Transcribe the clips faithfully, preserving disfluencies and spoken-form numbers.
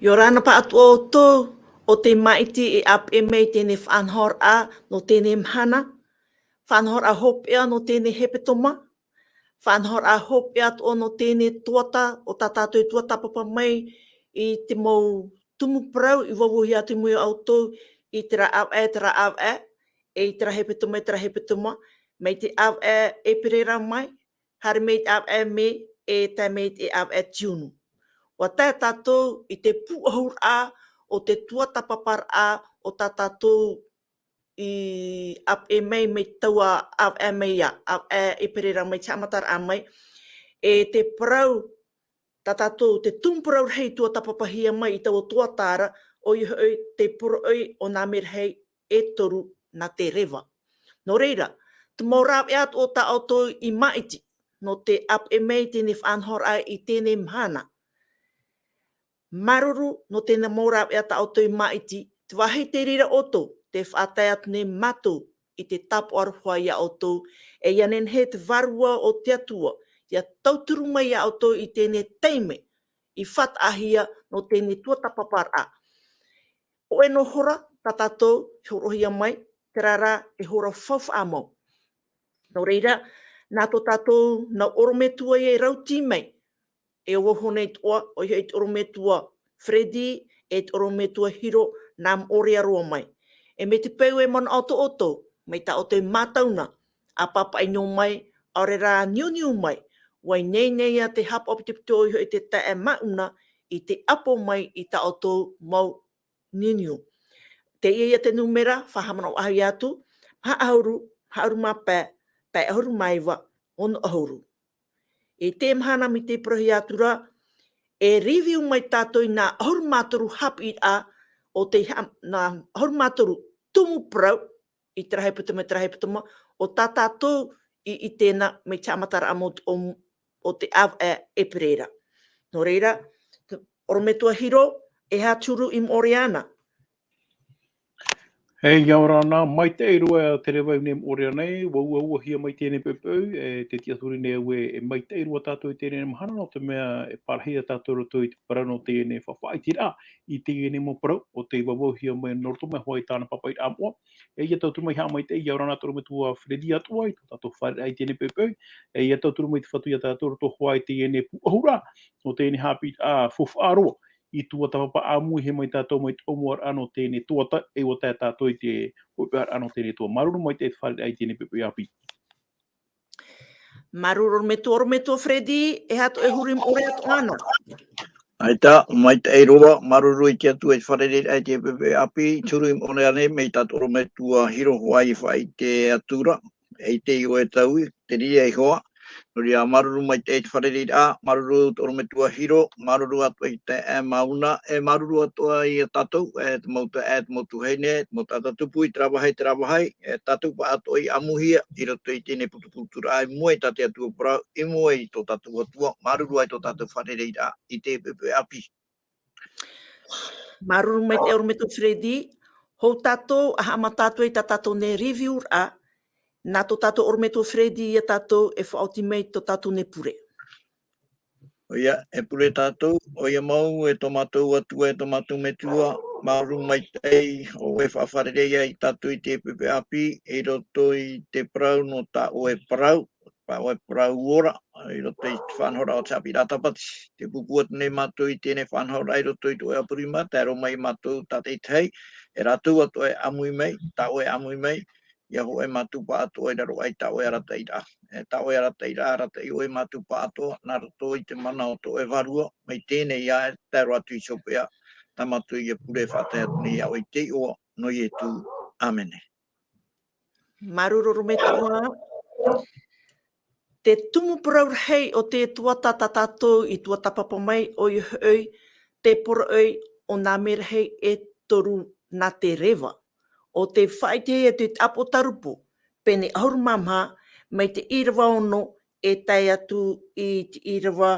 ʻIa ora na pāʻatoʻa ʻoutou, ʻo tē māʻiti e ʻāpeʻe mai i teie faʻanahoraʻa nō teie mahana, faʻanahoraʻa hopeʻa nō teie hepetoma, faʻanahoraʻa hopeʻa atoʻa nō teie tuata, ʻo tā tātou tuatāpapa mai i te mau tumu parau i vauvauhia atu mai ia ʻoutou i terā ʻāvaʻe, terā ʻāvaʻe, e i terā hepetoma, terā hepetoma, mai te ʻāvaʻe ʻEperēra mai, haere mai te ʻāvaʻe Mē, e tae mai te ʻāvaʻe Tiunu. ʻUa tae tātou i te pūʻohuraʻa o te tuatāpaparaʻa o tā tātou i ʻāpeʻe mai, mai taua ʻāvaʻe mai ia, ʻāvaʻe ʻEperēra mai, te haʻamataraʻa mai, e te parau, tā tātou, te tumu parau rahi tuatāpapahia mai i taua tuata ra, ʻoia hoʻi te poroʻi o nā merahi e toru nā te reva. Nō reira, te mau rāveʻa atoʻa tā ʻoutou i māʻiti, nō te ʻāpeʻe mai i teie faʻanahoraʻa i teie mahana. Māuruuru nō teie mau rāveʻa tā ʻoutou i māʻiti, te vāhi tei reira ʻoutou, tē faʻatae atu nei mātou i te tāpaʻo aroha ia ʻoutou, e ʻia nehenehe te Vārua o te Atua, ʻia tauturu mai ia ʻoutou i teie taime, i faʻataʻahia nō teie tuatāpaparaʻa. Hōʻē noa hora, tā tātou, i hōroʻahia mai, terā rā, e hora faufaʻa mau. Nō reira, nā tō tātou, nau ʻorometua ia i rauti mai, e ʻo vau hoʻi nei atoʻa, ʻoia hoʻi te ʻorometua Freddy, e te ʻorometua Hiro, nā Moʻorea roa mai. E mai te peu e manaʻo atoʻa ʻoutou, mai tā ʻoutou e mātau na, ʻāpapa ʻino mai, ʻaore rā niuniu mai, ʻua ineine ia te haʻapaʻo pitopito ʻoia hoʻi te taeaʻe Māʻuna, i te ʻapo mai i tā ʻoutou mau niuniu. Teie ia te nūmera, faʻahaʻamanaʻohia atu, maha ʻahuru, maha ʻahuru mā pae, pae ʻahuru mā iva, ono ʻahuru. I teie mahana mai tē parauhia atu ra, e review mai tātou i nā ʻahuru mā toru haʻapiʻiraʻa, ʻo te ha-, nā ʻahuru mā toru tumu parau, i terā hepetoma, terā hepetoma, ʻo tā tātou i, i ʻite na mai te haʻamataraʻa mau o, o te ʻāvaʻe ʻEperēra. Nō reira, ʻorometua Hiro, e aha te huru i Moʻorea na? E, ʻia ora na, maitaʻi roa te reva i nei Moʻorea nei, ʻua uauahia mai teie poʻipoʻi, e, tē tiʻaturi nei au ē, e maitaʻi roa tātou i teie mahana, nō te mea e pārahi ia tātou i roto i te parau nō teie faʻaʻiteraʻa, i teie mau parau, ʻo tē vauvauhia mai nō roto mai hoʻi i tāna pāpaʻiraʻa moʻa, e ʻia tauturu mai haʻamaitaʻi, ʻia ora na te ʻorometua Freddy atoʻa, i tō tātou fārereiraʻa i teie poʻipoʻi, e ʻia tauturu mai te Fatu ia tātou i roto hoʻi i teie pūʻohuraʻa, nō teie haʻapiʻiraʻa faufaʻa roa, i tuatāpapa ʻāmui mai tātou mai te ʻōmuaraʻa nō teie tuata, e ʻua tae tātou i te hopeʻaraʻa nō teie tuata. Māuruuru maitaʻi te fārereiraʻa i teie poʻipoʻi ʻāpī. Māuruuru ʻorometua, ʻorometua Freddy, e aha tō ʻoe huru i Moʻorea atoʻa na? ʻAita, maitaʻi roa, māuruuru i te Atua i te fārereiraʻa i teie poʻipoʻi ʻāpī, te huru i Moʻorea nei, mai tā te ʻorometua Hiro hoʻi i faʻaʻite atu ra, e ʻite i ʻoe taui, te reira iho ā. Nō reira, māuruuru maitaʻi i te fārereiraʻa, māuruuru te ʻorometua Hiro, māuruuru atoʻa i te taeaʻe Māʻuna, e māuruuru atoʻa ia tātou, e te mau taeaʻe, e te mau tuahine, e te mau taʻata tupu i terā vāhi, terā vāhi, e tātou pāʻatoʻa i ʻāmuihia, i roto i teie putuputuraʻa i mua i tā te Atua parau, i mua i tō tātou Atua, māuruuru ā i tō tātou fārereiraʻa, i teie poʻipoʻi ʻāpī. Māuruuru maitaʻi ʻorometua Freddy, hou tātou, ʻa haʻamata atu ai tā tātou nei review-raʻa, nā tō tātou ʻorometua Freddy ia tātou e faʻaoti mai tō tātou nei pure. ʻOia, e pure tātou, ʻoia mau, e tō mātou Atua, e tō mātou Metua, māuruuru maitaʻi, ʻo ʻoe e faʻafārerei ia tātou i teie poʻipoʻi ʻāpī, i roto i te parau nō tā ʻoe parau, tā ʻoe parau ora, i roto i te faʻanahoraʻa o te haʻapiʻiraʻa Tāpati. Tē pūpū atu nei mātou i teie faʻanahoraʻa i roto i tō ʻoe ʻāpurima, tae roa mai mātou tātaʻitahi, e rātou atoʻa e ʻāmui mai, tā ʻoe e ʻāmui mai, ʻia hoʻo mātou pāʻatoʻa i raro aʻe i tā ʻoe arataʻiraʻa. E tā ʻoe arataʻiraʻa, arataʻi ʻoe mātou pāʻatoʻa, nā roto i te mana o tō ʻoe Vārua, mai teie nei ā, tae roa atu i te hopeʻa, tā mātou ia pure e faʻatae atu nei iā ʻoe i te iʻoa, nō Ietu. ʻĀmene. Māuruuru ʻorometua. Te tumu parau rahi o te tuata tā tātou i tuatāpapa mai, ʻoia hoʻi te poroʻi o nā merahi e toru nā te reva. ʻO tē faʻaʻitehia atu i te ʻĀpōtarupo, pene ʻahuru mā maha, mai te ʻīrava ono e tae atu i te ʻīrava,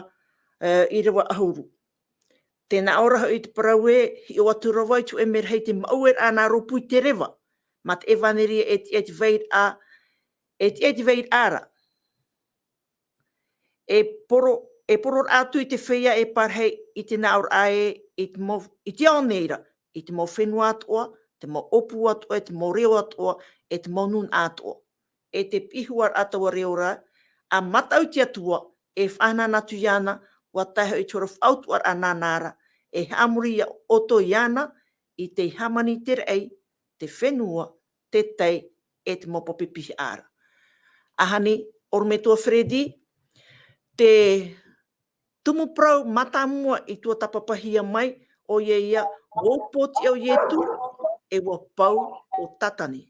e, ʻīrava ʻahuru. Tē nā ʻō ra hoʻi te parau ē, hiʻo atu ra vau i te hōʻē merahi i te maʻueraʻa nā rōpū i te reva, mā te ʻevaneria e tiʻa i te vairaʻa, e tiʻa i te vairaʻa ra. E poro, e poro ra atu i te feiā e pārahi i te nā ʻōraʻa ē, i te mau, i te ao nei ra, i te mau fenua atoʻa, te mau ʻōpū atoʻa, i te mau reo atoʻa, e te mau nūnaʻa atoʻa. E te piʻi huaraʻa taua reo ra, ʻa mataʻu i te Atua, e faʻahanahana atu iāna, ʻua tae hoʻi i te hora faʻautuʻaraʻa nāna ra, e haʻamori ia ʻoutou iāna, i te hāmani i te raʻi, te fenua, te tai, e te mau pape pihaʻa ra. ʻAhani, ʻorometua Freddy, te tumu parau mātāmua i tuatāpapahia mai, ʻoia ia, ʻua upootiʻa ʻo Ietu, e ʻua pau ʻo Tātani.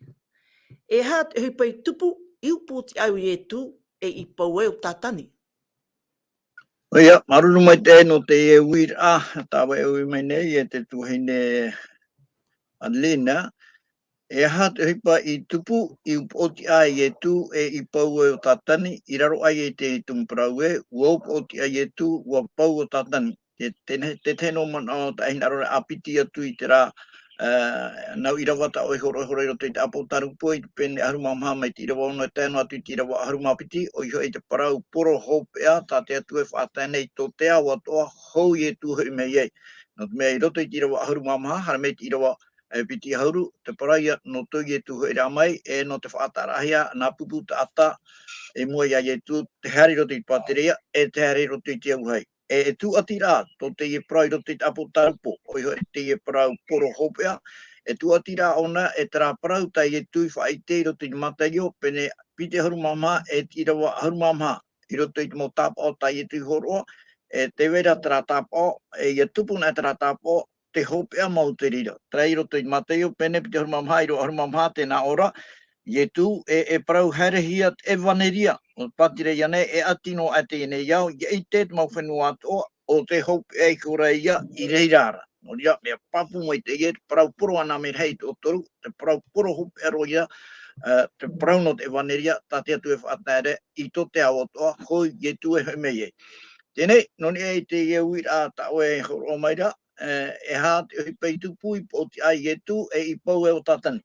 E aha te ʻohipa i tupu, i upootiʻa ai ʻo Ietu, e i pau ai ʻo Tātani. ʻOia, māuruuru maitaʻi nō te uiraʻa, tāua e ui mai nei, e te tuahine Adelina, e aha te ʻohipa i tupu, i upootiʻa ai Ietu, e i pau ai ʻo Tātani, i raro aʻe i te tumu parau ē, ʻua upootiʻa Ietu, ʻua pau ʻo Tātani. Te, te, te, te nō manaʻo tā hinaʻaro ra ʻāpiti atu i terā, ā, nau ʻīrava tā ʻoe i hōroʻahia i roto i te ʻĀpōtarupo, i te pene ʻahuru mā maha mai te ʻīrava ono e tae noa atu i te ʻīrava ʻahuru mā piti, ʻoia hoʻi te parau poro hopeʻa, tā te Atua e faʻatae nei tō te ao atoʻa, hou Ietu hoʻi mai ai. Nō te mea i roto i te ʻīrava ʻahuru mā maha, haere mai te ʻīrava e piti ʻahuru, te parau ia, nō tō Ietu hoʻi rā mai, e nō te faʻataʻaraʻahia, nā pupu taʻata, i mua ia Ietu, te haere i roto i te pātireia, e te haere i roto i te auahi. E, e tūʻati rā, tō teie parau i roto i te ʻĀpōtarupo, ʻoia hoʻi teie parau poro hopeʻa, e tūʻati rā ʻōna, e terā parau tā Ietu i faʻaʻite i roto i te Mataio, pene piti ʻahuru mā maha, e te ʻīrava ʻahuru mā maha, i roto i te mau tāpaʻo tā Ietu i hōroʻa, e tē vai ra terā tāpaʻo, e ʻia tupu na terā tāpaʻo, te hopeʻa mau te reira. Terā i roto i te Mataio, pene piti ʻahuru mā maha, ʻīrava ʻahuru mā maha, tē nā ʻō ra, Ietu, e, e parau haerehia te ʻevaneria, ʻo te pātireia nei, e ʻati noa aʻe teie nei ao, ʻia ʻite te mau fenua atoʻa, ʻo te hopeʻa i hōroʻa ia i reira ra. Nō reira, mea pāpū mai teie, te parau poro anaʻe mai rahi i te toru, te parau poro hopeʻa roa ia, ā, te parau nō te ʻevaneria, tā te Atua e faʻatae ra, i tō te ao atoʻa, hou Ietu e hoʻi mai ai. Teie nei, nō niʻa i teie uiraʻa tā ʻoe e hōroʻa mai ra, e, e aha te ʻohipa i tupu, i upootiʻa ai Ietu, e i pau ai ʻo Tātani.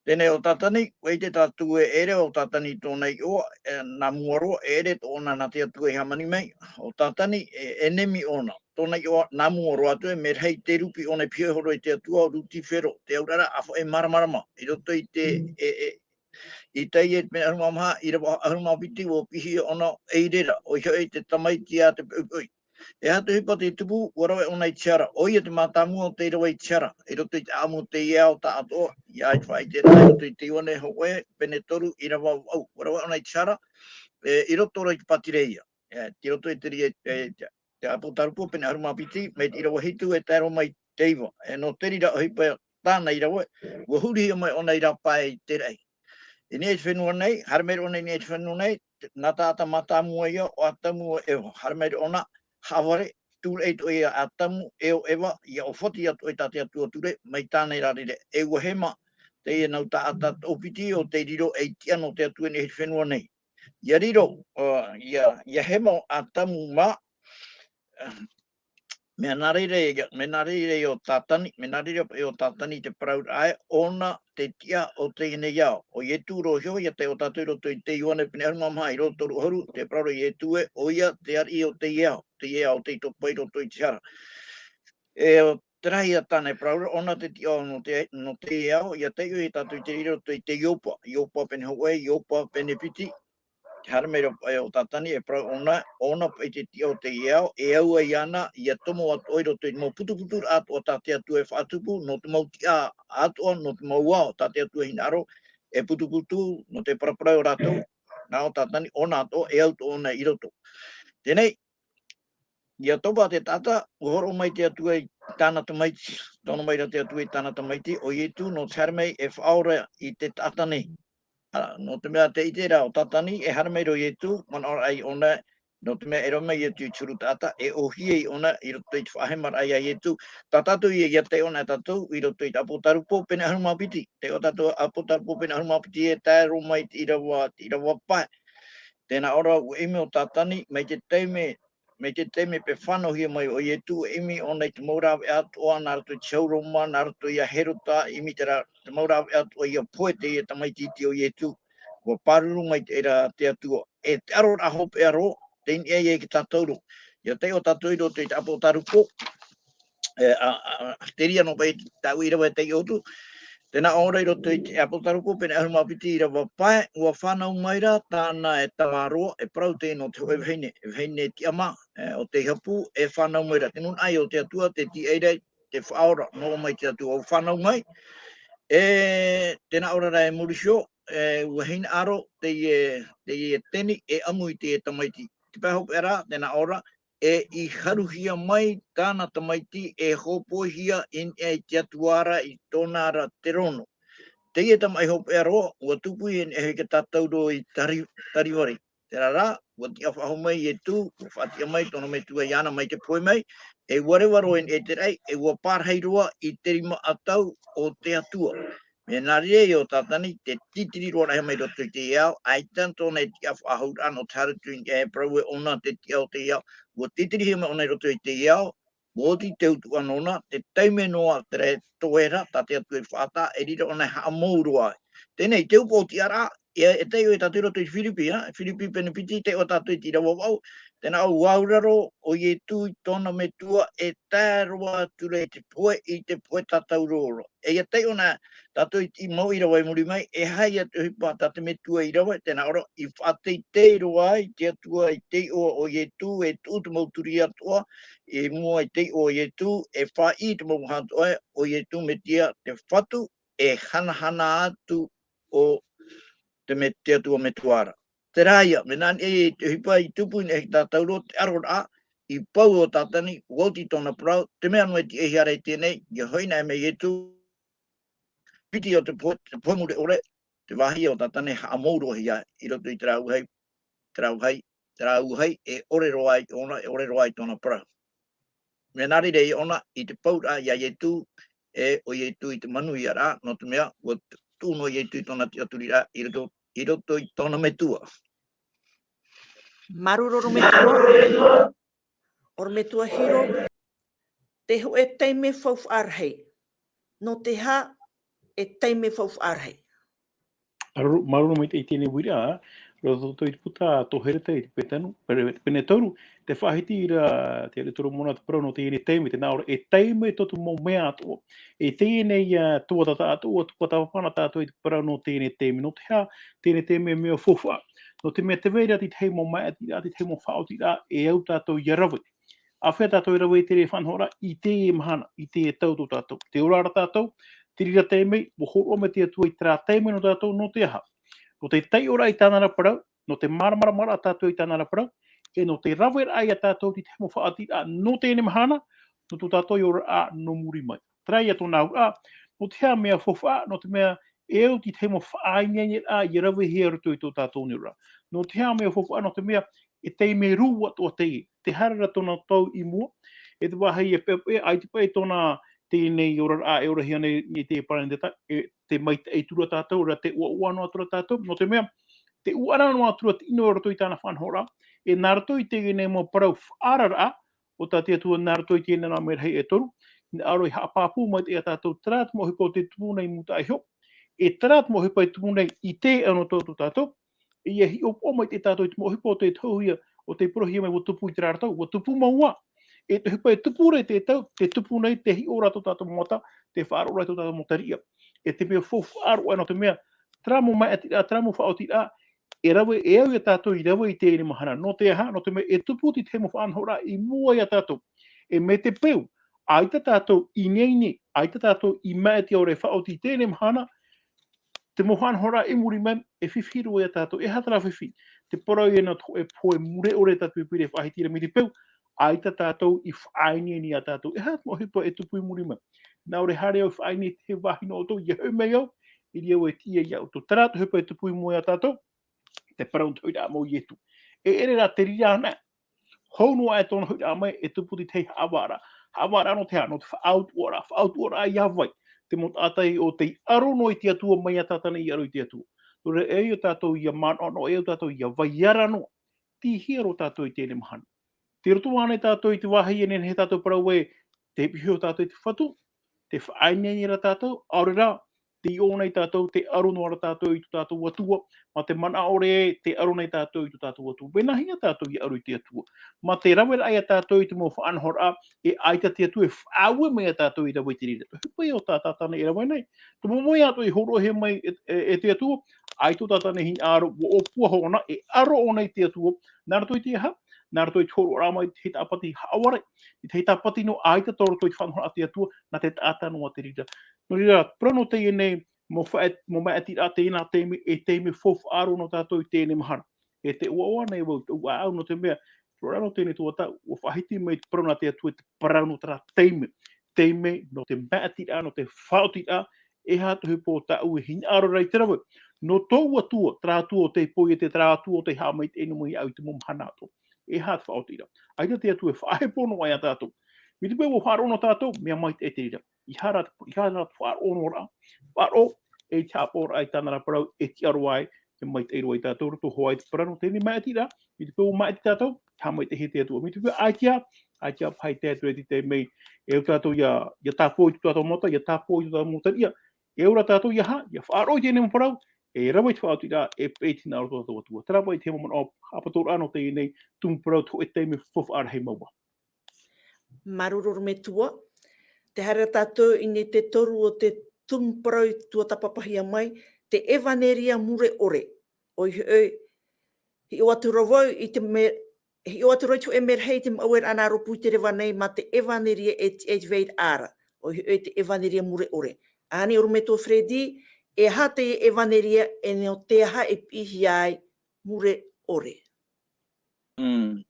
Teie nei ʻo Tātani, ʻua ʻite tātou e ʻere ʻo Tātani tōna iʻoa, e, nā mua roa, e ʻere tōna nā te Atua i hāmani mai, ʻo Tātani, e, e ʻenemi ʻōna, tōna iʻoa nā mua roa atu, e mea rahi te rupi ʻōna i pihaʻi iho roa i te Atua, ʻo Lutifero, te auraʻa ʻāfaʻi māramarama, i roto i te, e, e, i teie pene ʻahuru mā maha, ʻīrava ʻahuru mā piti, ʻua pihaʻi ʻōna ʻei reira, ʻoia hoʻi te tamaiti a te poʻipoʻi. E aha te ʻohipa tei tupu, ʻua rave ʻōna i te hara. ʻOia te mātāmua o tei rave i te hara. I roto i te ʻāʻamu o teie ao taʻatoʻa, ʻia faʻaʻite ra, i roto i te Ioane hōʻē, pene toru, ʻīrava vaʻu. ʻUa rave ʻōna i te hara, e, i roto ra i te pātireia. E, i roto i te reira, e, te, te ʻĀpōtarupo, pene ʻahuru mā piti, mai te ʻīrava hitu, e tae roa mai te iva. E, nō te reira ʻohipa tāna i rave, ʻua hurihia mai ʻōna i rāpae i te raʻi. I niʻa i te fenua nei, haere mai ra ʻōna i niʻa i te fenua nei, nā taʻata mātāmua ia ʻo Atamu ʻo Eva. Haere mai ra ʻōna, haʻavare, tūraʻi atoʻa ia Atamu, e ʻo Eva, ʻia ʻōfati atoʻa i tā te Atua ture, mai tāna i rāveʻa. E ʻua hema, teie nau taʻata toʻopiti ʻo tei riro ei tiʻa nō te Atua i niʻa i te fenua nei. ʻIa riro, ā, ʻia, ʻia hema ʻo Atamu mā, mea nā reira ia, mea nā reira ia ʻo Tātani, mea nā reira ia ʻo Tātani i te parauraʻa ē, ʻōna te tiʻa o teie nei ao. ʻO Ietu roa iho, ʻia tae ʻo tātou i roto i te Ioane pene ʻahuru mā maha, ʻīrava toru ʻahuru, te parau ra Ietu ē, ʻoia te ariʻi o teie ao, teie ao tei topa i roto i te hara. E, terā ia tāna e parau ra, ʻōna te tiʻa nō te, nō teie ao, ʻia taiʻo ia tātou i te reira i roto i te Ioba, Ioba pene hōʻē, Ioba pene piti, Te haere mai ra paʻi ʻo Tātani e parau ʻōna, ʻōna paʻi te tiʻa o teie ao, e au ai iāna, ʻia tomo atoʻa i roto i te mau putuputuraʻa atoʻa tā te Atua e faʻatupu, nō te mau tiʻa atoʻa, nō te mau ao tā te Atua e hinaʻaro, e putuputu, nō te paraparau ia rātou, nā ʻō Tātani, ʻōna atoʻa, e au atoʻa ʻōna i roto. Teie nei, ʻia topa te taʻata, ʻua hōroʻa mai te Atua i tāna tamaiti, tono mai ra te Atua i tāna tamaiti, ʻo Ietu, nō te haere mai e faʻaora i te taʻata nei. Ā, nō te mea tē ʻite ra ʻo Tātani, e haere mai ra ʻo Ietu, manaʻo ra ʻōna, nō te mea e rave mai Ietu i te huru taʻata, e ʻōhie ʻōna i roto i te faʻahemaraʻa ia Ietu. Tā tātou ia, ʻia taiʻo na tātou i roto i te ʻĀpōtarupo pene ʻahuru mā piti. Taiʻo tātou ʻĀpōtarupo pene ʻahuru mā piti e tae roa mai te ʻīrava, te ʻīrava pae. Tē nā ʻō ra, ʻua ʻimi ʻo Tātani, mai te taime, mai te taime e fānauhia mai ʻo Ietu, ʻua ʻimi ʻōna i te mau rāveʻa atoʻa, nā roto i te hau Roma, nā roto ia Herota, ʻimi terā, te mau rāveʻa atoʻa ʻia pohe teie tamaiti iti ʻo Ietu. ʻUa pāruru maitaʻi ra te Atua. E te ʻaroraʻa hopeʻa roa, tei niʻa ia i te tātauro. ʻIa taiʻo tātou i roto i te ʻĀpōtarupo. e, a, a, a, te reira noa paʻi tāʻu i rave i te ʻotu. Tē nā ʻō ra i roto i te ʻApotarupo, pene ʻahuru mā piti ʻīrava pae, ʻua fānau mai ra tāna e tamaroa, e parau teie nō te hōʻē vahine, e vahine tiʻamā, e, ʻo tei hapū, e fānau mai ra. Te nūnaʻa o te Atua, te tīaʻi ra, te Faʻaora, nō mai te Atua, ʻua fānau mai. E, tē nā ʻō ra e Mauricio, e, ʻua hinaʻaro teie, teie teni, e ʻamu i teie tamaiti. Te pae hopeʻa ra, tē nā ʻō ra, e i haruhia mai tāna tamaiti, e hōpoihia i niʻa i te Atua ra i tōna ra terōno. Teie tamaʻi hopeʻa roa, ʻua tupu i niʻa iho i te tātauro i Tari-, Tarivari. Terā rā, ʻua tiʻa faʻahou mai Ietu, ʻua faʻatiʻa mai tōna metua iāna mai te pohe mai, e ʻua reva roa i niʻa i te raʻi, e ʻua pārahi roa i te rima ʻatau o te Atua. Mea nā reira ïa ʻo Tātani, tē tītiri roa rahi mai i roto i teie ao, ʻaita tōna e tiʻa faʻahou ra nō te haere atu i niʻa e parau ē ʻōna te tiʻa o teie ao, ʻua tītirihia mai ʻōna i roto i teie ao, ʻua oti te utuʻa nōna, te taime noa terā e toe ra, tā te Atua i faʻataʻa, e reira ʻōna e haʻamou roa ai. Teie nei, te upoʻo tiʻaraʻa, e, e taiʻo ia tātou i roto i Firipi, ā, Firipi pene piti, taiʻo tātou i te ʻīrava vaʻu, tē nā ʻō, ʻua auraro ʻo Ietu i tōna metua e tae roa atu ra i te pohe, i te pohe tātauro ra. E ʻia taiʻo na tātou i te mau ʻīrava i muri mai, e aha ïa te ʻohipa tā te metua i rave, tē nā ʻō ra, i faʻateitei roa ai te Atua i te iʻoa o Ietu, e tuʻu te mau turi atoʻa, i mua i te iʻoa o Ietu, e faʻaʻī te mau vaha atoʻa, ʻo Ietu Metia te Fatu, e hanahana atu ʻo te me-, te Atua Metua ra. Terā ïa, mea nā niʻa i te ʻohipa i tupu i niʻa i te tātauro, te ʻaroraʻa, i pau ʻo Tātani, ʻua oti tōna parau, te mea noa e tiʻa e hia ra i teie nei, ʻia hoʻi na mai Ietu, piti o te pohe, te pohe mure ʻore, te vāhi ʻo Tātani e haʻamou roa hia i roto i terā vāhi, terā vāhi, terā vāhi, e ʻore roa ai ʻōna, e ʻore roa ai tōna parau. Mea nā reira ïa ʻōna i te pauraʻa ia Ietu, e ʻo Ietu i te manuïaraʻa, nō te mea, ʻua tuʻu noa Ietu i tōna tiʻaturiraʻa, i roto, i roto i tōna metua. Māuruuru metua. ʻOrometua Hiro, te hōʻē taime faufaʻa rahi. Nō te aha e taime faufaʻa rahi? Māuruuru, māuruuru maitaʻi i teie nei uiraʻa, roto i te puta tō Hereta i te pene toru, pene, pene toru, tē faʻahiti ra te ariʻi Toromona te parau nō teie nei taime, tē nā ʻō ra, e taime tō te mau mea atoʻa. E teie nei, ā, tuatāpapa, tuatāpapa na tātou i te parau nō teie nei taime, nō te aha, teie nei taime mea faufaʻa. Nō te mea tē vai ra te tahi mau maʻitiraʻa, te tahi mau faʻaotiraʻa, e au tātou ʻia rave. ʻĀfea tātou e rave i te reira faʻanahoraʻa, i teie mahana, i teie tau tō tātou. Tē ora ra tātou, te reira taime, ʻua hōroʻa mai te Atua i terā taime nō tātou, nō te aha? Nō te taiʻoraʻa i tāna ra parau, nō te māramarama tātou i tāna ra parau, e nō te raveraʻa ia tātou i te tahi mau faʻaotiraʻa nō teie mahana, nō tō tātou ia oraraʻa nō muri mai. Terā ïa tōna auraʻa, nō te aha mea faufaʻa, nō te mea e au te tahi mau faʻaineine ïa ravehia i roto i tō tātou nei oraraʻa. Nō te aha mea faufaʻa, nō te mea e taime rū atoʻa teie, tē haere ra tōna tau i mua, e te vāhi e peʻapeʻa, ʻaita paʻi tōna teie nei oraraʻa e orahia nei i te paraneteta, e tē maitaʻi atu ra tātou, ra tē ʻoaʻoa noa atu ra tātou, nō te mea, tē ʻuaʻara noa atu ra te ʻino i roto i tāna faʻanahoraʻa, e nā roto i teie nei mau parau faʻaararaʻa, ʻo tā te Atua nā roto i teie nei merahi e toru, hinaʻaro e haʻapāpū mai ia tātou terā te mau ʻohipa ʻo tē tupu nei i mūtaʻa iho, e terā te mau ʻohipa e tupu nei i teie nei tō tātou, e ʻia hiʻopoʻa mai ia tātou i te mau ʻohipa ʻo tē tohuhia, ʻo tē parauhia mai ʻua tupu i terā ra tau, ʻua tupu mau ā. E te ʻohipa e tupu ra i te tau, tē tupu nei, tē hiʻo ra tō tātou mau mata, tē faʻaroʻo ra tō tātou mau tariʻa. E te mea faufaʻa roa, nō te mea, terā mau maʻitiraʻa, terā mau faʻaotiraʻa, e rave, e au ia tātou i rave i teie mahana. Nō te aha, nō te mea e tupu te tahi mau faʻanahoraʻa i mua ia tātou. E mai te peu, ʻaita tātou i ineine, ʻaita tātou i maʻiti ʻaore e faʻaoti i teie mahana, te mau faʻanahoraʻa i muri mai, e fifi roa ia tātou, e aha terā fifi? Te parau ïa nō te hōʻē pohe mure ʻore tā te Pīpīria e faʻahiti ra mai te peu, ʻaita tātou i faʻaineine ia tātou. E aha te mau ʻohipa e tupu i muri mai? Nā ʻō ra e haere au e faʻaineine i te vāhi nō ʻoutou, ʻia hoʻi mai au, i reira au e tiʻa ia ʻoutou. Terā te ʻohipa e tupu i mua ia tātou, te parau nō te hoʻiraʻa mau o Ietu. E ʻere rā te reira anaʻe. Hou noa aʻe tōna hoʻiraʻa mai, e tupu te tahi haʻavāraʻa. Haʻavāraʻa nō te aha? Nō te faʻautuʻaraʻa. Faʻautuʻaraʻa ia vai? Te mau taʻata ʻo tei aro noa i te Atua mai ia Tātana i aro i te Atua. Nō reira, e au ia tātou ʻia manaʻo noa, e au tātou ʻia vai ara noa. Tei hea roa tātou i teie mahana? Tei roto ānei tātou i te vāhi e nehenehe tātou e parau ē, tē piʻi iho tātou i te Fatu, tē faʻaineine ra tātou, ʻaore rā, tei ʻō nei tātou, tē aro noa ra tātou i tō tātou Atua, mā te manaʻo ʻore, tē aro nei tātou i tō tātou Atua. Mea nāhea tātou ia aro i te Atua? Mā te raveraʻa ia tātou i te mau faʻanahoraʻa, e ʻaita te Atua e faʻaue mai ia tātou i rave i te reira. Te ʻohipa ïa o tā Tātana e rave nei. Te mau mea atoʻa i hōroʻahia mai e, e, e te Atua, ʻaita ʻo Tātana e hinaʻaro, ʻua ʻōpua hoʻi ʻōna, e aro ʻōna i te Atua, nā roto i te aha, nā roto i te hōroʻaraʻa mai i te Tāpati Haʻavare, i te Tāpati nō ʻaita tō roto i te faʻanahoraʻa a te Atua, nā te taʻata noa te reira. Nō reira, parau nō teie nei, mau faʻa-, mau maʻitiraʻa tēnā taime, e taime faufaʻa roa nō tātou i teie nei mahana. E tē ʻoaʻoa nei vau, tē ʻoaʻoa nō te mea, roa nō teie nei tuatāʻu, ʻua faʻahiti mai te parau nā te Atua, te parau nō terā taime. Taime, nō te maʻitiraʻa, nō te faʻaotiraʻa, e aha te ʻohipa o tāʻu e hinaʻaro ra i te rave. Nō tōʻu Atua, terā Atua o tei poiete, terā Atua o tei haʻamaitaʻi noa mai iāʻu i te mau mahana atoʻa. E aha te faʻaotiraʻa? ʻAita te Atua e faʻahepo noa ia tātou. Mai te peu ʻua faʻaroʻo noa tātou, mea maitaʻi te reira. ʻEiaha rā, ʻeiaha rā te faʻaroʻo noa ra. Faʻaroʻo, e te haʻapaʻoraʻa i tāna ra parau, e tiʻa roa ai, e maitaʻi roa ia tātou, roto hoʻi i te parau nō teie nei maʻitiraʻa, mai te peu ʻua maʻiti tātou, haʻamaitaʻihia te Atua. Mai te peu ʻaita, ʻaita paʻi te Atua i te taime, e au tātou ia, ia tāpō i tō tātou mata, ia tāpō i tō tātou mata, ia, e au rā tātou ia ha, ia faʻaroʻo i teie nei mau parau, e rave i te faʻaotiraʻa, e peʻe i te hinaʻaro o tō tātou Atua. Terā paʻi te mau manaʻo, haʻapaturaʻa nō teie nei, tumu parau, te hōʻē taime faufaʻa rahi mau. Māuruuru metua. Tē haere ra tātou i niʻa i te toru o te tumu parau i tuatāpapahia mai, te ʻEvaneria mure ʻore. ʻOia hoʻi, hiʻo atu ra vau i te me-, hiʻo atu ra i te hōʻē merahi i te mau ueraʻa nā rōpū i te reva nei, mā te ʻEvaneria e tiʻa i te vairaʻa ra. ʻOia hoʻi te ʻEvaneria mure ʻore. Ani ʻorometua Freddy, e aha teie ʻEvaneria, e nō te aha e piʻihia ai mure ʻore? Mm.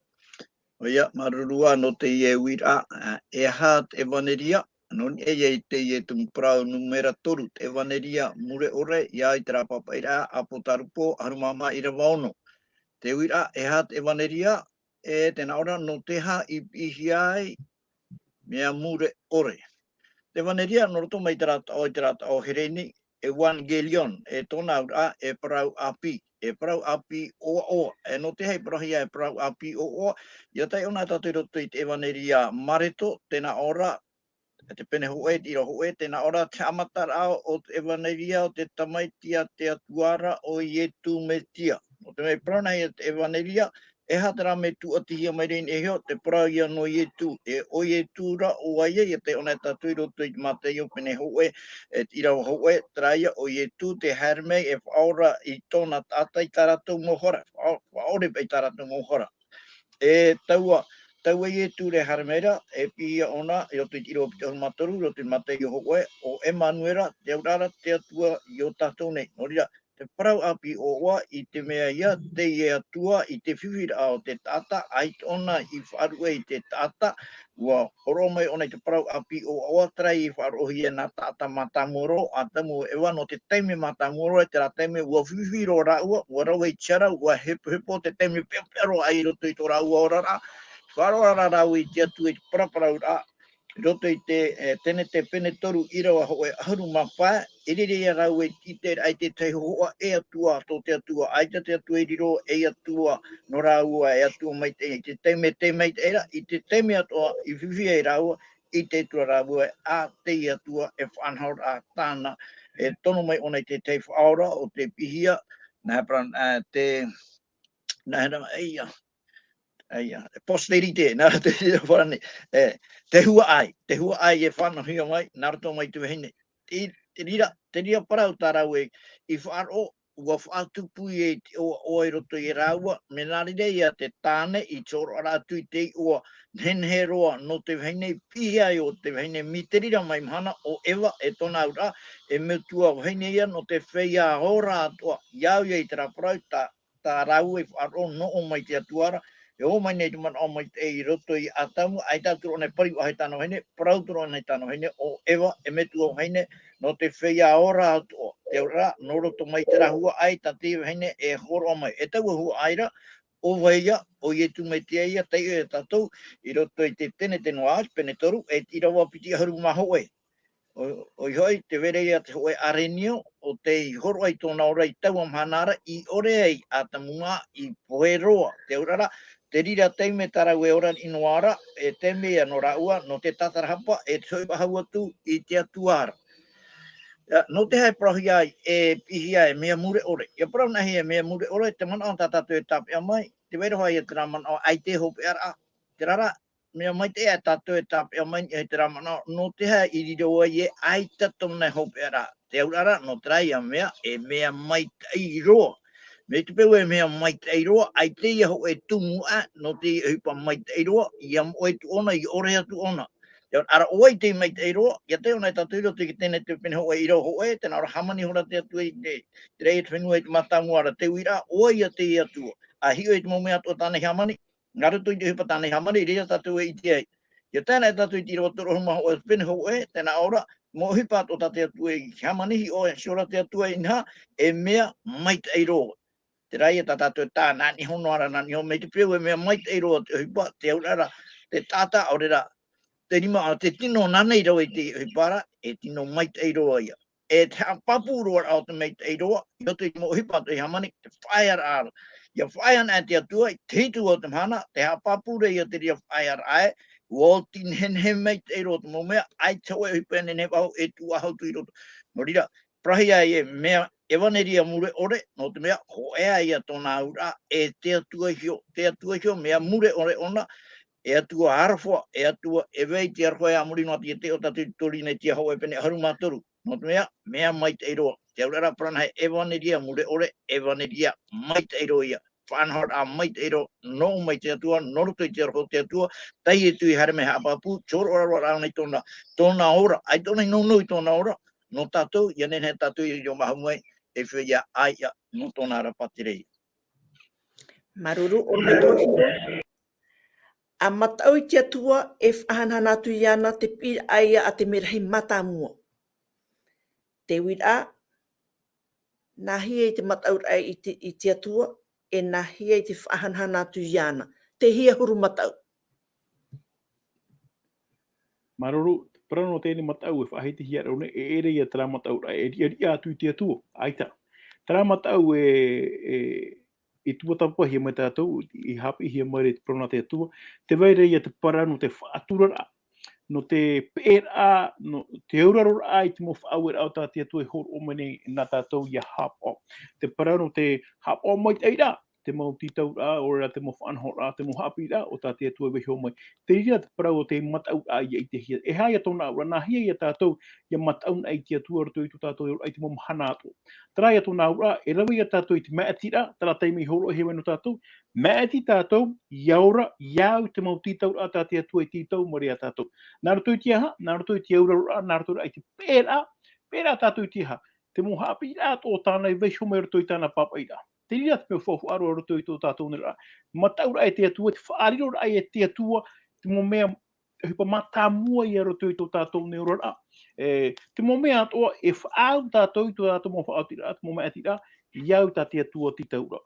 ʻOia, māuruuru ā nō teie uiraʻa, ā, e aha te ʻEvaneria, nō niʻa ia i teie tumu parau nūmera toru, te ʻEvaneria mure ʻore, ʻia au i terā pāpaʻiraʻa, ʻĀpōtarupo ʻahuru mā maha ʻīrava ono. Te uiraʻa, e aha te ʻEvaneria, e tē nā ʻō ra, nō te aha i piʻihia ai, mea mure ʻore. Te ʻEvaneria, nō roto mai terā taʻo, i terā taʻo Hereni, evangelion, e tōna auraʻa, e parau ʻāpī, e parau ʻāpī ʻoaʻoa, e nō te aha i parauhia e parau ʻāpī ʻoaʻoa, ʻia taiʻo na tātou i roto i te ʻEvaneria Mareko, tē nā ʻō ra, e te pene hōʻē, te ʻīrava hōʻē, tē nā ʻō ra te haʻamataraʻa o te ʻEvaneria o te Tamaiti a te Atua ra ʻo Ietu Metia. Nō te mea i parau na ia te ʻEvaneria, e aha terā mea e tūʻatihia mai ra i niʻa iho, te parau ia nō Ietu, e ʻo Ietu ra ʻo vai ïa, ʻia taiʻo na tātou i roto i te Mataio pene hōʻē, e te ʻīrava hōʻē, terā ia ʻo Ietu tē haere mai e faʻaora i tōna taʻata i tā rātou mau hara, faʻa-, faʻaora i tā rātou mau hara. E taua, taua Ietu ra e haere mai ra, e piʻihia ʻōna, i roto i te ʻīrava piti ʻahuru mā toru, i roto i te Mataio hōʻē, ʻo ʻEmanuera, te auraʻa ra te Atua i ō tātou nei. Nō reira, te parau ʻāpī ʻoaʻoa i te mea ïa, teie Atua i te fifiraʻa o te taʻata, ʻaita ʻōna i faʻaruʻe i te taʻata, ʻua hōroʻa mai ʻōna i te parau ʻāpī ʻoaʻoa, terā i faʻaroʻohia nā taʻata mātāmua roa, ʻo Atamu, ʻo Eva, nō te taime mātāmua roa, i terā taime ʻua fifi roa rāua, ʻua rave i te hara, ʻua hepohepo, te taime peʻapeʻa roa aʻe i roto i tō rāua oraraʻa, faʻaroʻo ra rāua i te Atua i te paraparauraʻa, i roto i te, e, Tenete pene toru ʻīrava hōʻē ʻahuru mā pae, e riro ia rāua i te ʻiteraʻa i te tahi hōhoʻa, e Atua, tō te Atua, ʻaita te Atua i riro, ei Atua nō rāua, e Atua maitaʻi, i te taime, te maitaʻi ra, i te taime atoʻa, i fifi ai rāua, i te Atua rāua, ā, teie Atua e faʻanahoraʻa tāna, e tono mai ʻōna i te tahi Faʻaora, ʻo tē piʻihia, nā, e parau, ā, te, nā, e parau, ʻeia, ʻeia, e postérité, nā, te, te, parau nei, e, te huaʻai, te huaʻai e faʻanahohia mai, nā roto mai te vahine. I, te reira, te reira parau tā rāua i faʻaroʻo, ʻua faʻatupu ia i te ʻoaʻoa i roto ia rāua, mea nā reira ia te tāne i te hōroʻaraʻa atu i te iʻoa nehenehe roa nō te vahine, i piʻihia ai ʻo te vahine mai te reira mai mahana ʻo Eva e tōna auraʻa, e metua vahine ia nō te feiā ora atoʻa, ʻia au ia i terā parau tā, tā rāua i faʻaroʻo nō ʻō mai te Atua ra, e ō mai nei te manaʻo maitaʻi i roto ia Atamu, ʻaita atu roa nei e pari faʻahou i tāna vahine, parau atu roa nei tāna vahine, ʻo Eva, e metua vahine, nō te feiā ora atoʻa. Te auraʻa, nō roto mai terā huaʻai tā te vahine e hōroʻa mai. E taua huaʻai ra, ʻo vai ïa, ʻo Ietu Metia ïa, taiʻo ia tātou, i roto i te Tenete noa, pene toru, e te ʻīrava piti ʻahuru mā hōʻē. ʻO, ʻoia hoʻi, tē vai ra ia te hōʻē ʻarenio, ʻo tei hōroʻa i tōna ora i taua mahana ra, i ʻore ai Atamu mā, i pohe roa. Te auraʻa ra, te reira taime tā rāua e ora noa ra, e taime ia nō rāua, nō te tātarahapa, e te hoʻi faʻahou atu i te Atua ra. Ia, nō te aha e parauhia ai, e piʻihia e mea mure ʻore. Ia parau nāhea e mea mure ʻore, te manaʻo tā tātou e tāpeʻa mai, tē vai ra hoʻi ia terā manaʻo ʻaita e hopeʻaraʻa. Terā rā, mea maitaʻi ā tātou e tāpeʻa mai i terā manaʻo, nō te aha i riro ai e ʻaita tōna e hopeʻaraʻa. Te auraʻa rā, nō terā ia mea, e mea maitaʻi roa. Mai te peu e mea maitaʻi roa, ʻaita ia hōʻē tumu ā, nō te ʻohipa maitaʻi roa, ia moʻe atu ʻōna, ia ʻore atu ʻōna. Ia ora ʻoia te maitaʻi roa, ia taiʻo na e tātou i roto i te tēnei te pene hōʻē ʻīrava hōʻē, tē nā ʻō ra hāmani ihora te Atua i te, te raʻi e te fenua i te mātāmua ra, te uiraʻa, ʻoia te Atua. ʻA hiʻo i te mau mea atoʻa tāna i hāmani, nā roto i te ʻohipa tāna i hāmani, i reira tātou e ʻite ai. Ia tae na e tātou i te ʻīrava toru ʻahuru mā hōʻē, pene hōʻē, tē nā ʻō ra, mau ʻohipa atoʻa tā te Atua i hāmani, hiʻo, hiʻo ra te Atua inaha, e mea maitaʻi roa. Terā ia tā tātou e tae, nā niʻa iho noa ra, nā niʻa iho mai te peu e mea maitaʻi roa te ʻohipa, te auraʻa ra, te taʻata, ʻaore rā, te rima, ā, te tino nāna i rave i te ʻohipa ra, e tino maitaʻi roa ia. E te haʻapāpū roa raʻa o te maitaʻi roa, i roto i te mau ʻohipa atoʻa i hāmani, te faʻaearaʻa ra. Ia faʻaea ana e te Atua, i te hitu o te mahana, te haʻapāpū ra ia te reira faʻaearaʻa ē, ʻua oti nehenehe maitaʻi roa te mau mea, ʻaita hōʻē ʻohipa e nehenehe faʻahou, e tuʻu faʻahou atu i roto. Nō reira, parauhia e mea ʻevaneria mure ʻore, nō te mea, hōʻē ā ia tōna auraʻa, e te Atua iho, te Atua iho, mea mure ʻore ʻōna, e Atua aroha, e Atua e vai te aroha ē a muri noa atu i te ʻō tātou i te Torina i te aho e pene ʻahuru mā toru. Nō te mea, mea maitaʻi roa. Te auraʻa ra parau nāhea e ʻevaneria mure ʻore, ʻevaneria maitaʻi roa ia. Faʻanahoraʻa maitaʻi roa, nō ʻō mai te Atua, nō roto i te aroha o te Atua, tae atu i haere mai haʻapāpū, te hōroʻa roa rāua nei tōna, tōna ora, ʻaita ʻōna i nounou i tōna ora, nō tātou, ia nehenehe tātou i riro faʻahou mai, e feiā ʻāiʻa, nō tōna ra pātireia. Māuruuru, ʻorometua Hiro. ʻA mataʻu i te Atua, e faʻahanahana atu iāna te piʻiraʻa ia a te merahi mātāmua. Te uiraʻa, nāhea i te mataʻuraʻa i te, i te Atua, e nāhea i te faʻahanahana atu iāna. Te hia huru mataʻu. Māuruuru, te parau nō teie mataʻu e faʻahitihia ra nei, e ʻere ia terā mataʻuraʻa e riʻariʻa atu i te Atua, ʻaita. Terā mataʻu e, e, i tuatāpapahia mai tātou, i haʻapiʻihia mai ra i te parau nā te Atua, tē vai ra ia te parau nō te faʻaturaraʻa, nō te peʻeraʻa, nō te auraroraʻa i te mau faʻaueraʻa o tā te Atua i hōroʻa mai nei nā tātou ʻia haʻapaʻo. Te parau nō te haʻapaʻo maitaʻi ra, te mau tītauraʻa, ʻaore rā te mau faʻanahoraʻa, te mau haʻapiʻiraʻa o tā te Atua i vaiiho mai. Te reira te parau o te mataʻuraʻa ʻia ʻitehia. E aha ia tōna auraʻa, nāhea ia tātou ʻia mataʻu na i te Atua i roto i tō tātou auraʻa i te mau mahana atoʻa. Terā ia tōna auraʻa, e rave ia tātou i te māʻitiraʻa, terā taime i hōroʻahia mai nō tātou, māʻiti tātou, ʻia ora, ʻia au i te mau tītauraʻa tā te Atua i tītau mai ra ia tātou. Nā roto i te aha, nā roto i te auraroraʻa, nā roto rā i te peʻeraʻa, peʻeraʻa tātou i te aha, te mau haʻapiʻiraʻa atoʻa tāna i vaiiho mai roto i tāna pāpaʻiraʻa. Te reira te mea faufaʻa roa roto i tō tātou nei ra. Mataʻuraʻa e te Atua, te faʻariroraʻa e te Atua, te mau mea, ʻohipa mātāmua ia roto i tō tātou nei oraraʻa. E, te mau mea atoʻa, e faʻaau tātou i tō tātou mau faʻaotiraʻa, te mau māʻitiraʻa, ʻia au tā te Atua tītau ra.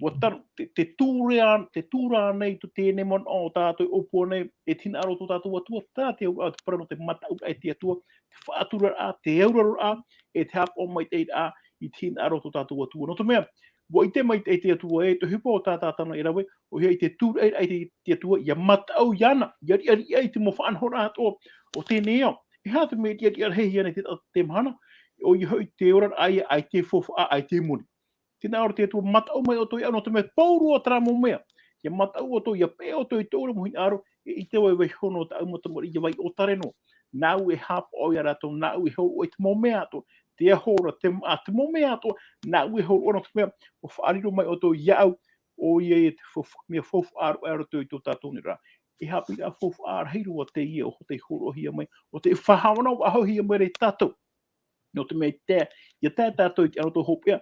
ʻUa tano, te, te tū ra, te tū ra nei tō teie nei manaʻo o tātou e ʻōpua nei, e te hinaʻaro tō tātou Atua, terā te auraʻa, te parau nō te mataʻuraʻa e te Atua, te faʻaturaraʻa, te auraroraʻa, e te haʻapaʻo maitaʻiraʻa, i te hinaʻaro tō tātou Atua. Nō te mea, ʻua ʻite mai te, te Atua ē, te ʻohipa o tā tātou e rave, ʻoia i te tūraʻiraʻa i te, te Atua, ʻia mataʻu iāna, ʻia riʻariʻa i te mau faʻanahoraʻa atoʻa o teie nei ao. E aha te mea riʻariʻa rahi iāna i te, te mahana, ʻoia hoʻi te oraraʻa ia ʻaita e faufaʻa, ʻaita e moni. Tē nā ʻō ra te Atua, mataʻu mai ʻoutou iāʻu, nō te mea pauroa terā mau mea. ʻIa mataʻu ʻoutou, ʻia peʻe ʻoutou i tōʻu ra mau hinaʻaro, e ʻite vau e vaiiho noa tāʻu mau tamariʻi ʻia vai ʻōtare noa. Nāʻu e haʻapaʻo ia rātou, nāʻu e hōroʻa i te mau mea atoʻa, te aho ra, te māʻa, te mau mea atoʻa, nāʻu e hōroʻa nō te mea, ʻua faʻariro mai ʻoutou iāʻu, ʻoia ia te fau-, mea faufaʻa roa i roto i tō tātou nei oraraʻa. E haʻapiʻiraʻa faufaʻa rahi roa teie ʻo tei hōroʻahia mai, ʻo tei faʻahaʻamanaʻo faʻahou hia mai ra ia tātou. Nō te mea i te, ʻia tae tātou i te anotau hopeʻa,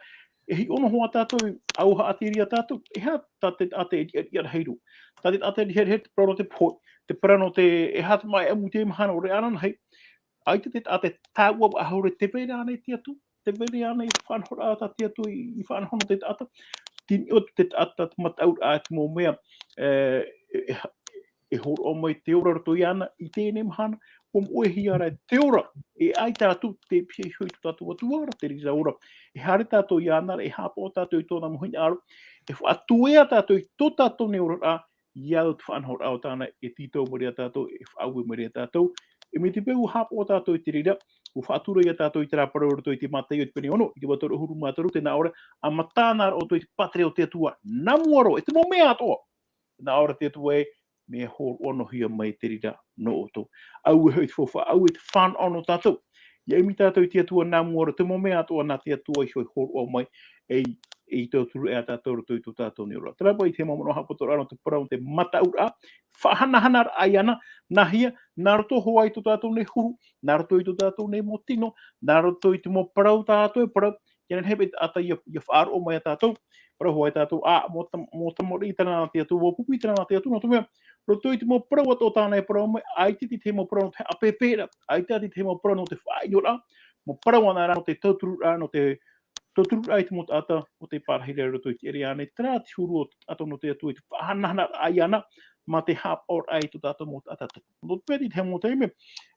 e hiʻo noa hoʻi tātou, ʻua haʻaterehia tātou, e aha tā te, tā te riʻariʻa rahi roa. Tā te, tā te riʻariʻa, te parau nō te pohe, te parau nō te, e aha te mau ʻamu i teie mahana ʻore ānānahi, ʻaita te, tā te taua faʻahou ra, tē vai ra ānei te Atua, tē vai ra ānei te faʻanahoraʻa tā te Atua i, i faʻanaho nō te taʻata, tei niʻa atu te taʻata, te mataʻuraʻa, te mau mea, e, e, e, e hōroʻa mai te ora roto iāna i teie mahana, ʻua moʻehia ra te ora, e ʻaita atu te pihaʻi iho i tō tātou Atua ra, te reira ora. E haere tātou iāna ra, e haʻapaʻo tātou i tōna mau hinaʻaro, e faʻatuea tātou i tō tātou nei oraraʻa, ʻia au te faʻanahoraʻa o tāna e tītau mai ra ia tātou, e faʻaue mai ra ia tātou. E mai te peu ʻua haʻapaʻo tātou i te reira, ʻua faʻatura ia tātou i terā parau i roto i te Mataio i te pene ono, i te ʻīrava toru ʻahuru mā toru, tē nā ʻō ra, ʻa mataʻu na roto i te pātireia o te Atua, nā mua roa, e te mau mea atoʻa. Nā ʻō ra te Atua ē, mea hōroʻa noa hia mai te reira nō ʻoutou. Auē hoʻi te faufaʻa, auē te fānaʻo nō tātou. ʻIa ʻimi tātou i te Atua nā mua roa, te mau mea atoʻa nā te Atua iho e hōroʻa mai, ei, ei tauturu e a tātou roto i tō tātou nei oraraʻa. Terā paʻi te mau manaʻo haʻapotoraʻa nō te parau, nō te mataʻuraʻa, faʻahanahanaraʻa iāna, nā hea, nā roto hoʻi i tō tātou nei huru, nā roto i tō tātou nei mau tino, nā roto i te mau parau tātou e parau, ʻia nehenehe paʻi te taʻata ʻia, ʻia faʻaroʻo mai ia tātou, parau hoʻi tātou, ā, mau tam-, mau tamariʻi terā nā te Atua, mau pupu terā nā te Atua, nō te mea, roto i te mau parau atoʻa tāna e parau mai, ʻaita te, te mau parau nō te haʻapēpēraʻa, ʻaita te, te mau parau nō te faʻaʻinoraʻa, mau parau anaʻe rā nō te tautururaʻa, nō te tautururaʻa i te mau taʻata, ʻo tē parahiraʻa i roto i te ʻere ānei, terā te huru o te taʻata nō te Atua i te faʻahanahanaraʻa iāna, mā te haʻapaʻoraʻa i tō tātou mau taʻata. Nō te mea i te mau taime,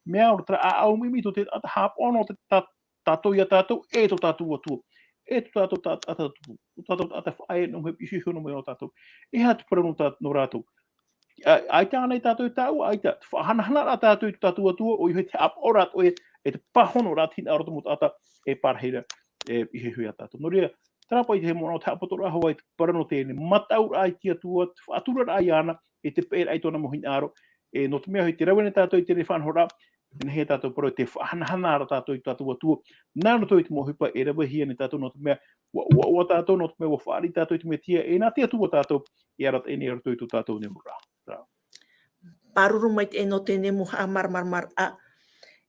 mea ʻore terā ʻāʻau ʻimi ʻimi tō te taʻata haʻapaʻo nō te tā-, tātou ia tātou, e tō tātou Atua. E tō tātou tā-, taʻata tupu. Tō tātou taʻata faʻaea noa mai, piʻihia noa mai nō tātou. E aha te parau nō tā-, nō rātou? ʻA-, ʻaita ānei tātou e taʻua, ʻaita, te faʻahanahanaraʻa tātou i tō tātou Atua, ʻoia hoʻi te haʻapaʻoraʻa atoʻa e, e te pāhonoraʻa te hinaʻaro o te mau taʻata e parahiraʻa, e piʻihia ia tātou. Nō reira, terā paʻi te mau manaʻo, te haʻapotoraʻa hoʻi te parau nō teie nei mataʻuraʻa i te Atua, te faʻaturaraʻa iāna, e te peʻeraʻa i tōna mau hinaʻaro, e nō te mea hoʻi tē rave nei tātou i teie faʻanahoraʻa, e nehenehe tātou e parau te faʻahanahanaraʻa tātou i tō tātou Atua, nā roto i te mau ʻohipa e ravehia nei tātou nō te mea, ʻua, ʻua, ʻua tātou, nō te mea ʻua fāriʻi tātou i te Mesia, e nā te Atua tātou, e arataʻi nei i roto i tō tātou nei oraraʻa. Māuruuru maitaʻi nō teie mau haʻamāramaramaraʻa.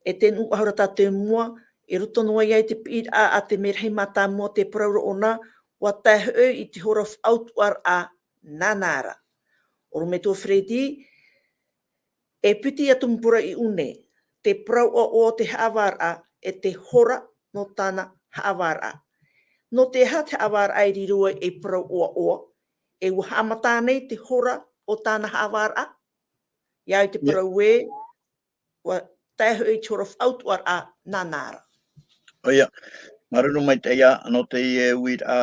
E tē nuʻu faʻahou ra tātou i mua, i roto noa ia i te piʻiraʻa a te merahi mātāmua, te parau ra ʻōna, ʻua tae hoʻi i te hora faʻautuʻaraʻa nāna ra. ʻOrometua Freddy, e piti atu mau parau i ʻō nei, te parau ʻoaʻoa o te haʻavāraʻa, e te hora nō tāna haʻavāraʻa. Nō te aha te haʻavāraʻa e riro ai ei parau ʻoaʻoa, e ʻua haʻamata nei te hora o tāna haʻavāraʻa? ʻIa ʻoe te parau ē, ʻua tae hoʻi i te hora faʻautuʻaraʻa nāna ra. ʻOia, māuruuru maitaʻi ā, nō teie uiraʻa,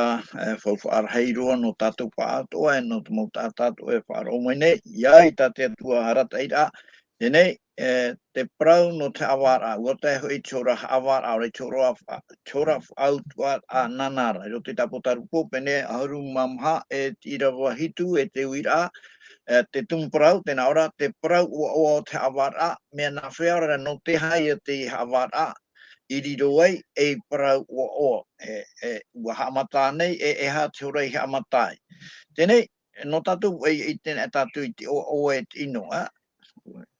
e, faufaʻa rahi roa nō tātou pāʻatoʻa, e nō te mau taʻata atoʻa e faʻaroʻo mai nei, ʻia ʻite tā te Atua arataʻiraʻa, teie nei, e, te parau nō te haʻavāraʻa, ʻua tae hoʻi i te hora haʻavāraʻa, ʻaore i te hora fa-, te hora faʻautuʻaraʻa nāna ra, i roto i te ʻĀpōtarupo, pene ʻahuru mā maha, e te ʻīrava hitu, e te uiraʻa, e, te tumu parau, tē nā ʻō ra, te parau ʻoaʻoa o te haʻavāraʻa, mea nāfea ra nō te aha ia te haʻavāraʻa, i riro ai ei parau ʻoaʻoa, e, e, ʻua haʻamata nei, e, e aha te hora i haʻamata ai. Teie nei, nō tātou, e, i teie nei tātou i te ʻoaʻoa e te ʻino, ā,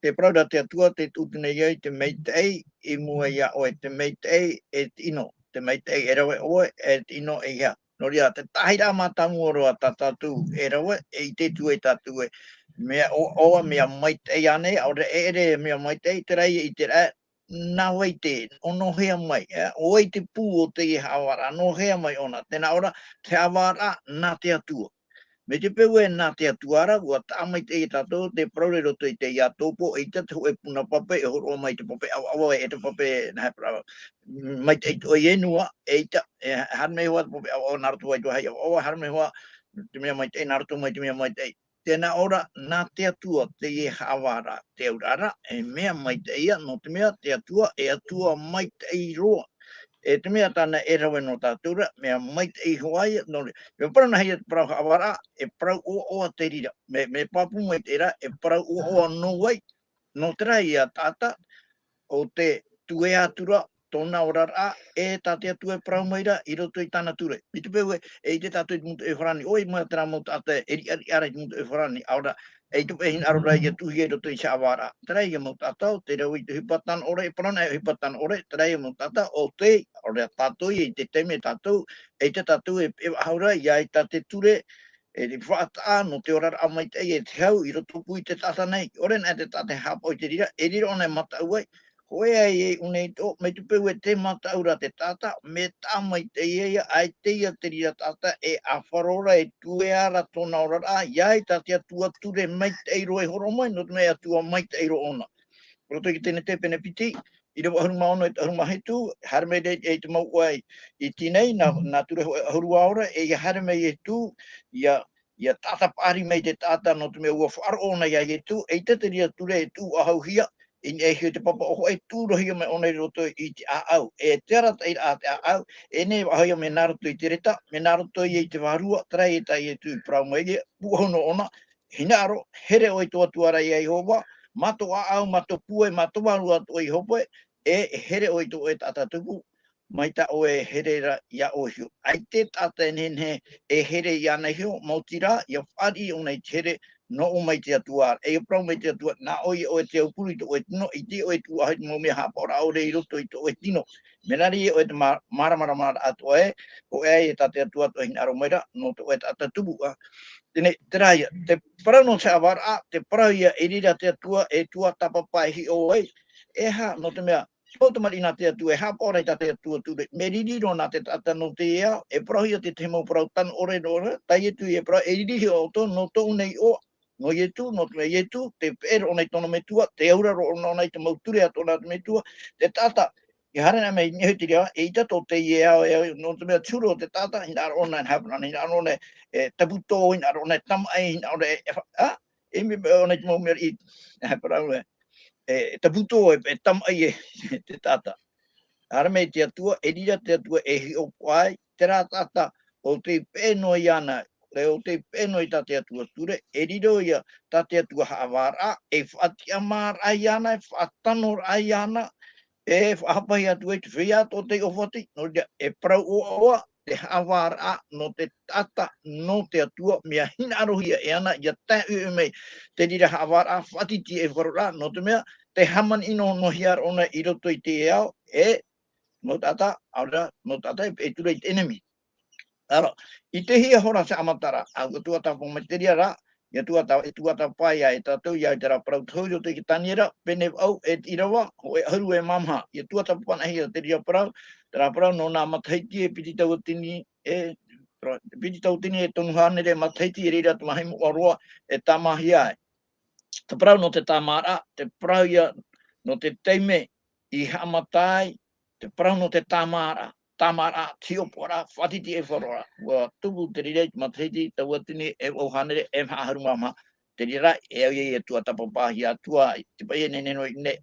te parau ra te Atua, tē tuʻu atu nei au i te maitaʻi, i mua iā ʻoe te maitaʻi, e te ʻino, te maitaʻi e rave ʻoe, e te ʻino e ʻeiaha. Nō reira, te taʻahiraʻa mātāmua roa tā tātou e rave, e ʻite atu ai tātou ē, mea ʻoaʻoa, mea maitaʻi ānei, ʻaore e ʻere mea maitaʻi, terā ia i te reira, nā vai te, ʻo nō hea mai, e, ʻo vai te pū o teie haʻavāraʻa, nō hea mai ʻōna, tē nā ʻō ra, te haʻavāraʻa nā te Atua. Mai te peu ē nā te Atua ra, ʻua taʻa maitaʻi ia tātou, te parau ra i roto i te Iakobo, ʻeita te hōʻē puna pape, e hōroʻa mai te pape ʻavaʻava, e te pape, nā, he parau, maitaʻi atoʻa e nua, ʻeita, e, haere mai hoʻi te pape ʻavaʻava nā roto mai te vāhi ʻavaʻava, haere mai hoʻi te mea maitaʻi nā roto mai te mea maitaʻi. Tē nā ʻō ra, nā te Atua teie haʻavāraʻa, te auraʻa ra, e mea maitaʻi ia, nō te mea, te Atua, e Atua maitaʻi roa. E te mea tāna e rave nō tātou ra, mea maitaʻi hoʻi ia, nō re-, mea parau nā hea te parau haʻavāraʻa, e parau ʻoaʻoa te reira. Mea, mea pāpū maitaʻi ra, e parau ʻoaʻoa nō vai, nō terā ia taʻata, ʻo tē tuea atu ra tōna oraraʻa, e tā te Atua e parau mai ra i roto i tāna ture. Mai te peu ē, e ʻite tātou i te mau taʻata farāni, ʻoia, mai terā mau taʻata e riʻariʻa ra i te mau taʻata farāni, ʻaore ra, eʻita paʻi e hinaʻaro ra ʻia tuʻuhia i roto i te haʻavāraʻa. Terā ia mau taʻata, ʻo tē rave i te ʻohipa tano ʻore, e parau nā ʻoe ʻohipa tano ʻore, terā ia mau taʻata, ʻo tē, ʻaore ra tātou ia i te taime tātou, eʻita tātou e, e faʻahou ra, ʻia ʻite tā te ture, e te faʻataʻa nō te oraraʻa maitaʻi e te hau i rotopū i te taʻata nei. ʻOia, nā te taʻata e haʻapaʻo i te reira, e riro ʻōna e mataʻu ai. Hōʻē ā i ʻō nei tō, mai te peu ē tē mataʻu ra te taʻata, mea taʻa maitaʻi ia, ʻaita ia te reira taʻata e ʻāfaro ra, e tuea ra tōna oraraʻa, ʻia ʻite tā te Atua ture maitaʻi roa e hōroʻa mai, nō te mea e Atua maitaʻi roa ʻōna. Roto i te Tenete pene piti, ʻīrava ʻahuru mā ono e te ʻahuru mā hitu, haere mai nei i te mau ʻoaʻoa i, i teie nei, nā, nā ture hōʻē ʻahuru ā ora, e ʻia haere mai Ietu, ʻia, ʻia taʻata paʻari mai te taʻata nō te mea ʻua faʻaroʻo ʻōna ia Ietu, eʻita te reira ture e tuʻu faʻahouhia, i niʻa iho i te papa ʻohoʻa, e tūrahia mai ʻōna i roto i te ʻāʻau. E te arataʻiraʻa a te ʻāʻau, e nehenehe e faʻahoʻihia mai nā roto i te reta, mai nā roto ia i te vārua, terā ia tā Ietu i parau mai ia, pūʻohu noa ʻōna, hinaʻaro, here ʻoe i tō Atua ra ia Iehova, mā tō ʻāʻau, mā tō pūai, mā tō vārua atoʻa i hope, e here ʻoe i tō ʻoe taʻata tupu, mai tā ʻoe e here ra ia ʻoe iho. ʻAita e taʻata e nehenehe e here iāna iho, maoti rā, ʻia fāriʻi ʻōna i te here, nō ʻō mai te Atua, e ʻia parau mai te Atua, nā ʻoe ia ʻoe te aupuru i tō ʻoe tino, ʻite ʻoe e tuaʻana i te mau mea haʻapaʻoraʻa ʻore i roto i tō ʻoe tino. Mea nā reira ia ʻoe te mā-, māramarama atoʻa ē, hōʻē ā ia tā te Atua atoʻa e hinaʻaro mai ra, nō tō ʻoe taʻata tupu, ā. Teie, terā ia, te parau nō te haʻavāraʻa, te parau ia e riro te Atua, e tuatāpapa e hiʻo ai, e aha, nō te mea, Tō te tamariʻi nā te Atua, e haʻapaʻo ra i tā te Atua ture. Mea riri roa nā te taʻata nō te ao, e parauhia te tahi mau parau tano ʻore roa, tā Ietu e parau, e riri iho ʻoutou, nō tōʻu nei iʻoa, nō Ietu, nō te mea Ietu, tē peʻe ra ʻōna i tōna metua, tē aura ra ʻōna i te mau ture a tōna metua, te taʻata, e haere mai i niʻa i te reira, eʻita tō teie ao, e, nō te mea te huru o te taʻata, hinaʻaro ʻōna e haʻapaʻo, hinaʻaro ʻōna e, e taputō, hinaʻaro ʻōna e tamaʻi, hinaʻaro ʻōna e, e fa-, ā, e mea ʻōna i te mau mea riʻi, e parau e, e taputō, e, e tamaʻi e, te taʻata. Haere mai te Atua, e riro te Atua e hiʻo ai, terā taʻata, ʻo tē peʻe noa iāna, e ʻo tē peʻe noa i tā te Atua ture, e riro ia tā te Atua haʻavāraʻa, e faʻatiʻamāraʻa iāna, e faʻatanoraʻa iāna, e faʻahapa atu ai te feiā tō tei ʻōfati, nō reira, e parau ʻoaʻoa, te haʻavāraʻa nō te taʻata, nō te Atua, mea hinaʻarohia e ana, ʻia tae ʻoe mai, te reira haʻavāraʻa, faʻatitiʻaifaro ra, nō te mea, tē hāmani noa noa hia ra ʻōna i roto i te ao, e, mau taʻata, ʻaore ra, mau taʻata, e, e ture i te ʻenemi. Ara, i te hia hora te haʻamataraʻa, ʻa, ʻua tuatāpapa mai te reira ra, ʻia tuatā-, e tuatāpapa ia e tātou, ia i terā parau tohu i roto i te Taniera, pene vaʻu e te ʻīrava, hōʻē ʻahuru e mā maha, ʻia tuatāpapa anaʻe hia te reira parau, terā parau nō nā matahiti e piti tauatini, e, piti tauatini e tonu hānere matahiti i reira te mahi moʻa roa e tāmāhia ai. Te parau nō te tāmāraʻa, te parau ia nō te taime i haʻamata ai, te parau nō te tāmāraʻa, tāmāraʻa, te hiʻopoʻaraʻa, faʻatitiʻaifaro ra. ʻUa tupu te reira i te matahiti tauatini e vaʻu hānere e maha ʻahuru mā maha. Te reira, e au ia ʻia tuatāpapahia atu ā, i te paʻi e nehenehe noa i ʻō nei.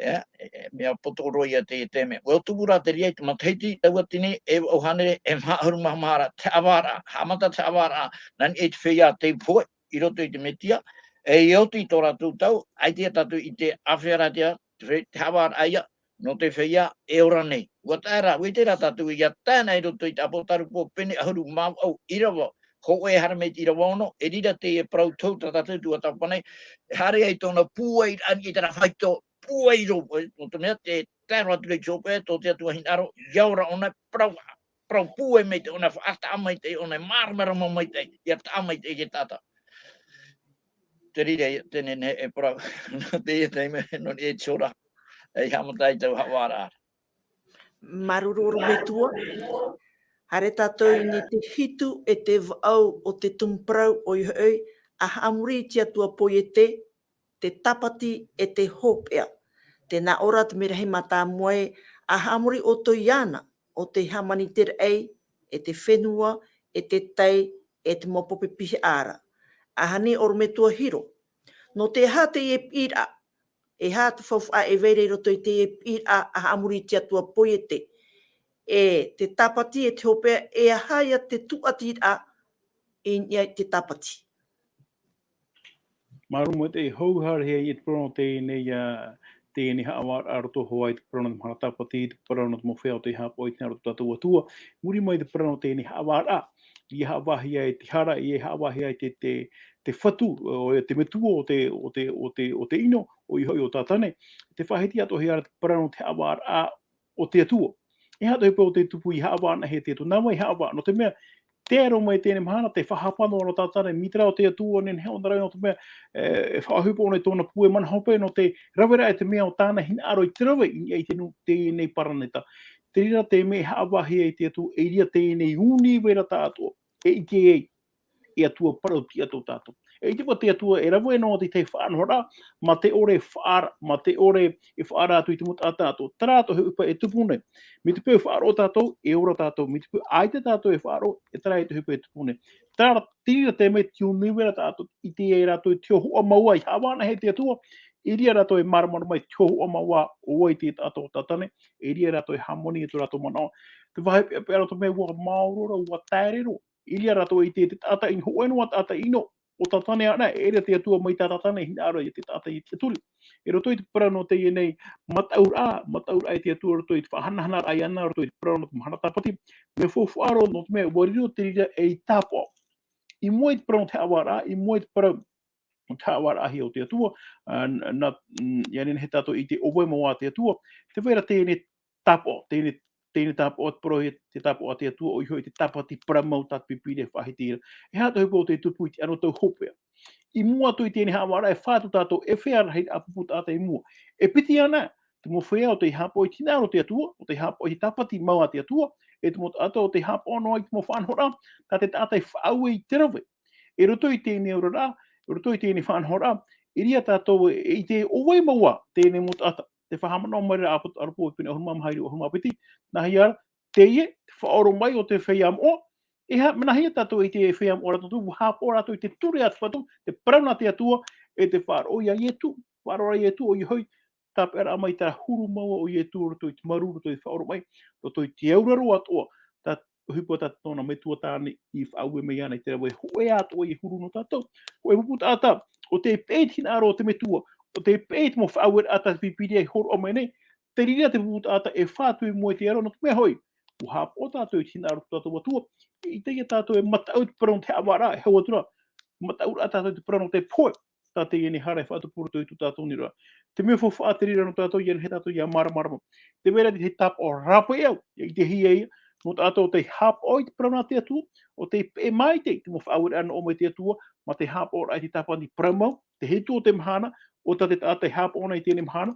E, e, e, mea poto roa ia te, te mea. ʻUa tupu rā te reira i te matahiti tauatini e vaʻu hānere e maha ʻahuru mā maha ra, te haʻavāraʻa, haʻamata te haʻavāraʻa, nā niʻa i te feiā tei pohe i roto i te Metia, e ʻia oti tō rātou tau, ʻaita ia tātou i ʻite āfea rā te, te fe-, te haʻavāraʻa ia, nō te feiā e ora nei. ʻUa tae rā, ʻua ʻite rā tātou ʻia tae na i roto i te Apotarupo pene ʻahuru mā vaʻu ʻīrava, hōʻē haere mai te ʻīrava ono, e riro teie parau tohu tā tātou tuatāpapa nei, e haere ai tōna pūai i niʻa i terā faito, pūai roa, nō te mea, tē tae roa atu ra i te hopeʻa, tō te Atua hinaʻaro, ʻia ora ʻōna, parau, parau pūai maitaʻi ʻōna, faʻataʻa maitaʻi ʻōna, māramarama maitaʻi, ʻia taʻa maitaʻi te taʻata. Te reira ia, te nehenehe e parau, nō teie taime, nō niʻa i te hora, e haʻamata ai taua haʻavāraʻa. Māuruuru metua, haere tātou i niʻa i te hitu e te vaʻu o te tumu parau, ʻoia hoʻi, ʻa haʻamori i te Atua poiete, te tāpati e te hopeʻa. Tē nā ʻō ra te merahi mātāmua ē, ʻa haʻamori ʻoutou iāna, ʻo tei hāmani i te raʻi, e te fenua, e te tai, e te mau pope pihaʻa ra. ʻAhani ʻorometua Hiro. Nō te aha teie piʻiraʻa? E aha te faufaʻa e vai ra i roto i teie piʻiraʻa ʻa haʻamori i te Atua poiete? E te tāpati, e te hopeʻa, e aha ia te tūʻatiraʻa i niʻa i te tāpati? Māuruuru maitaʻi, hou haere hia i te parau nō teie nei, ā, teie nei haʻavāraʻa roto hoʻi i te parau nō te mahana tāpati, te parau nō te mau feiā tei haʻapaʻo i te hinaʻaro o tō tātou Atua. Muri mai i te parau nō teie nei haʻavāraʻa, ʻia haʻavāhia ai te hara, ʻia haʻavāhia ai te, te, te fatu, ʻo, te metua o te, o te, o te, o te ʻino, ʻoia hoʻi ʻo Tātane. Tē faʻahiti atoʻa hia ra te parau nō te haʻavāraʻa o te Atua. E aha te hopeʻa ʻo tē tupu ʻia haʻavā anaʻe hia te Atua? Nā vai haʻavā? Nō te mea, tae roa mai i teie mahana, tē faʻahapa noa ra Tātane, mai te reira o te Atua, nehenehe ʻōna ra, nō te mea, e, e faʻaʻohipa ʻōna i tōna pūai manahau paʻi, nō te raveraʻa i te mea ʻo tāna hinaʻaro i te rave i niʻa i te nu-, teie nei paraneta. Te reira te mea e haʻavāhia ai te Atua, e riro teie nei ʻunivera tāʻatoʻa, e ʻite ai, e Atua parau-tiʻa tō tātou. E ʻite paʻi te Atua e rave noa te tahi faʻanahoraʻa, mā te ʻore e faʻaara, mā te ʻore e faʻaara atu i te mau taʻata atoʻa. Terā atoʻa te hopeʻa e tupu nei. Mai te peu e faʻaroʻo tātou, e ora tātou. Mai te peu ʻaita tātou e faʻaroʻo, e terā ia te hopeʻa e tupu nei. Terā, te reira te mea te ʻunivera tātou, ʻite ai rātou i te hōhoʻa mau ā, ʻia haʻavā anaʻe hia te Atua, i reira rātou e māramarama i te hōhoʻa mau ā, ʻo vai te taʻata ʻo Tātane, i reira rātou e hāmani i tō rātou manaʻo. Te vāhi peʻapeʻa rātou mea ʻua maoro roa, ʻua taere roa. I reira rātou e ʻite te taʻata ʻino, hōʻē noa taʻata ʻino, ʻo Tātane ānei, e ʻere te Atua mai tā Tātane e hinaʻaro i te taʻata i te turi. I roto i te parau nō teie nei mataʻuraʻa, mataʻuraʻa i te Atua i roto i te faʻahanahanaraʻa iāna, i roto i te parau nō te mahana tāpati, mea faufaʻa roa nō te mea ʻua riro te reira ei tāpaʻo. I mua i te parau nō te haʻavāraʻa, i mua i te parau nō te haʻavāraʻahia o te Atua, ā, n-, nā, n-, ʻia nehenehe tātou i ʻite ʻo vai mau ā te Atua, tē vai ra teie nei tāpaʻo, teie nei, teie nei tāpaʻo, te parau ē, te tāpaʻo a te Atua, ʻoia hoʻi te tāpati parau mau tā te Pīpīria e faʻahiti ra. E aha te ʻohipa o tei tupu i te anotau hopeʻa? I mua atu i teie nei haʻavāraʻa, e fā atu tātou, e feiā rahiraʻa pupu taʻata i mua. E piti ānei, te mau feiā ʻo tei haʻapaʻo i te hinaʻaro o te Atua, ʻo tei haʻapaʻo i te tāpati mau a te Atua, e te mau taʻata ʻo tei haʻapaʻo noa i te mau faʻanahoraʻa, tā te taʻata e faʻaue i te rave. I roto i teie nei oraraʻa, i roto i teie nei faʻanahoraʻa, i reira tātou e ʻite ʻo vai mau ā teie nei mau taʻata. Tē faʻahaʻamanaʻo mai ra ʻĀpōsetolo ʻahuru mā maha i te ʻahuru mā piti, nāhea ra, teie, te faʻaora mai o te feiā moʻa, e aha, nāhea tātou e ʻite e feiā moʻa rātou, ʻua haʻapaʻo rātou i te ture a te Fatu, te parau nā te Atua, e te faʻaroʻo ia Ietu, faʻaroʻo ia Ietu, ʻoia hoʻi, tāpeʻaraʻa mai tā huru mau ā o Ietu i roto i te marū, i roto i te faʻaora mai, i roto i te auraro atoʻa, tā ʻohipa tā tōna metua tāne i faʻaue mai iāna i te rave hōʻē atoʻa i huru nō tātou. Hōʻē pupu taʻata, ʻo tei peʻe i te hinaʻaro o te metua, ʻo tei peʻe i te mau faʻaueraʻa tā te Pīpīria i hōroʻa mai nei, te reira te pupu taʻata e fā atu i mua i te aro, nō te mea hoʻi, ʻua haʻapaʻo tātou i te hinaʻaro o tō tātou Atua, i teie tātou e mataʻu i te parau nō te haʻavāraʻa, e hau atu ra, mataʻuraʻa tātou i te parau nō te pohe, tā teie nei hara e faʻatupu i roto i tō tātou nei oraraʻa. Te mea faufaʻa te reira nō tātou, ʻia nehenehe tātou ʻia māramarama. Tē vai ra te tāpaʻo rāpae au, ʻia ʻitehia ïa, nō tātou tei haʻapaʻo i te parau nā te Atua, ʻo tei peʻe maitaʻi i te mau faʻaueraʻa nō ʻō mai te Atua, mā te haʻapaʻoraʻa i te tāpati parau mau, te hitu o te mahana, ʻo tā te taʻata e haʻapaʻo nei i teie mahana,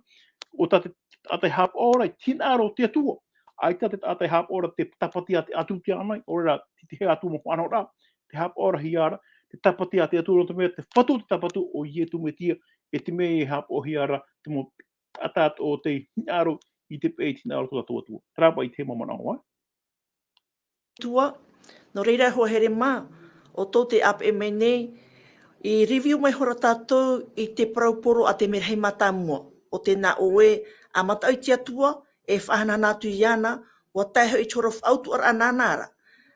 ʻo tā te taʻata e haʻapaʻo ra i te hinaʻaro o te Atua. ʻAita te taʻata e haʻapaʻo ra te tāpati a te Atua ānei, ʻaore rā, te, te hea atu mau faʻanahoraʻa, te haʻapaʻorahia ra te tāpati a te Atua, nō te mea te Fatu te Tāpatu ʻo Ietu Metia, e te mea e haʻapaʻohia ra te mau taʻata atoʻa ʻo tei hinaʻaro i te peʻe i te hinaʻaro o tō tātou Atua. Terā paʻi te mau manaʻo, ā? Tua, nō reira e hoa here mā, ʻo tō te ʻāpeʻe mai nei, i review mai hoʻi ra tātou i te parau poro a te Merahi Mātāmua, ʻo tēnā ʻoe, ʻa mataʻu i te Atua, e faʻahanahana atu iāna, ʻua tae hoʻi i te hora faʻautuʻaraʻa nāna ra,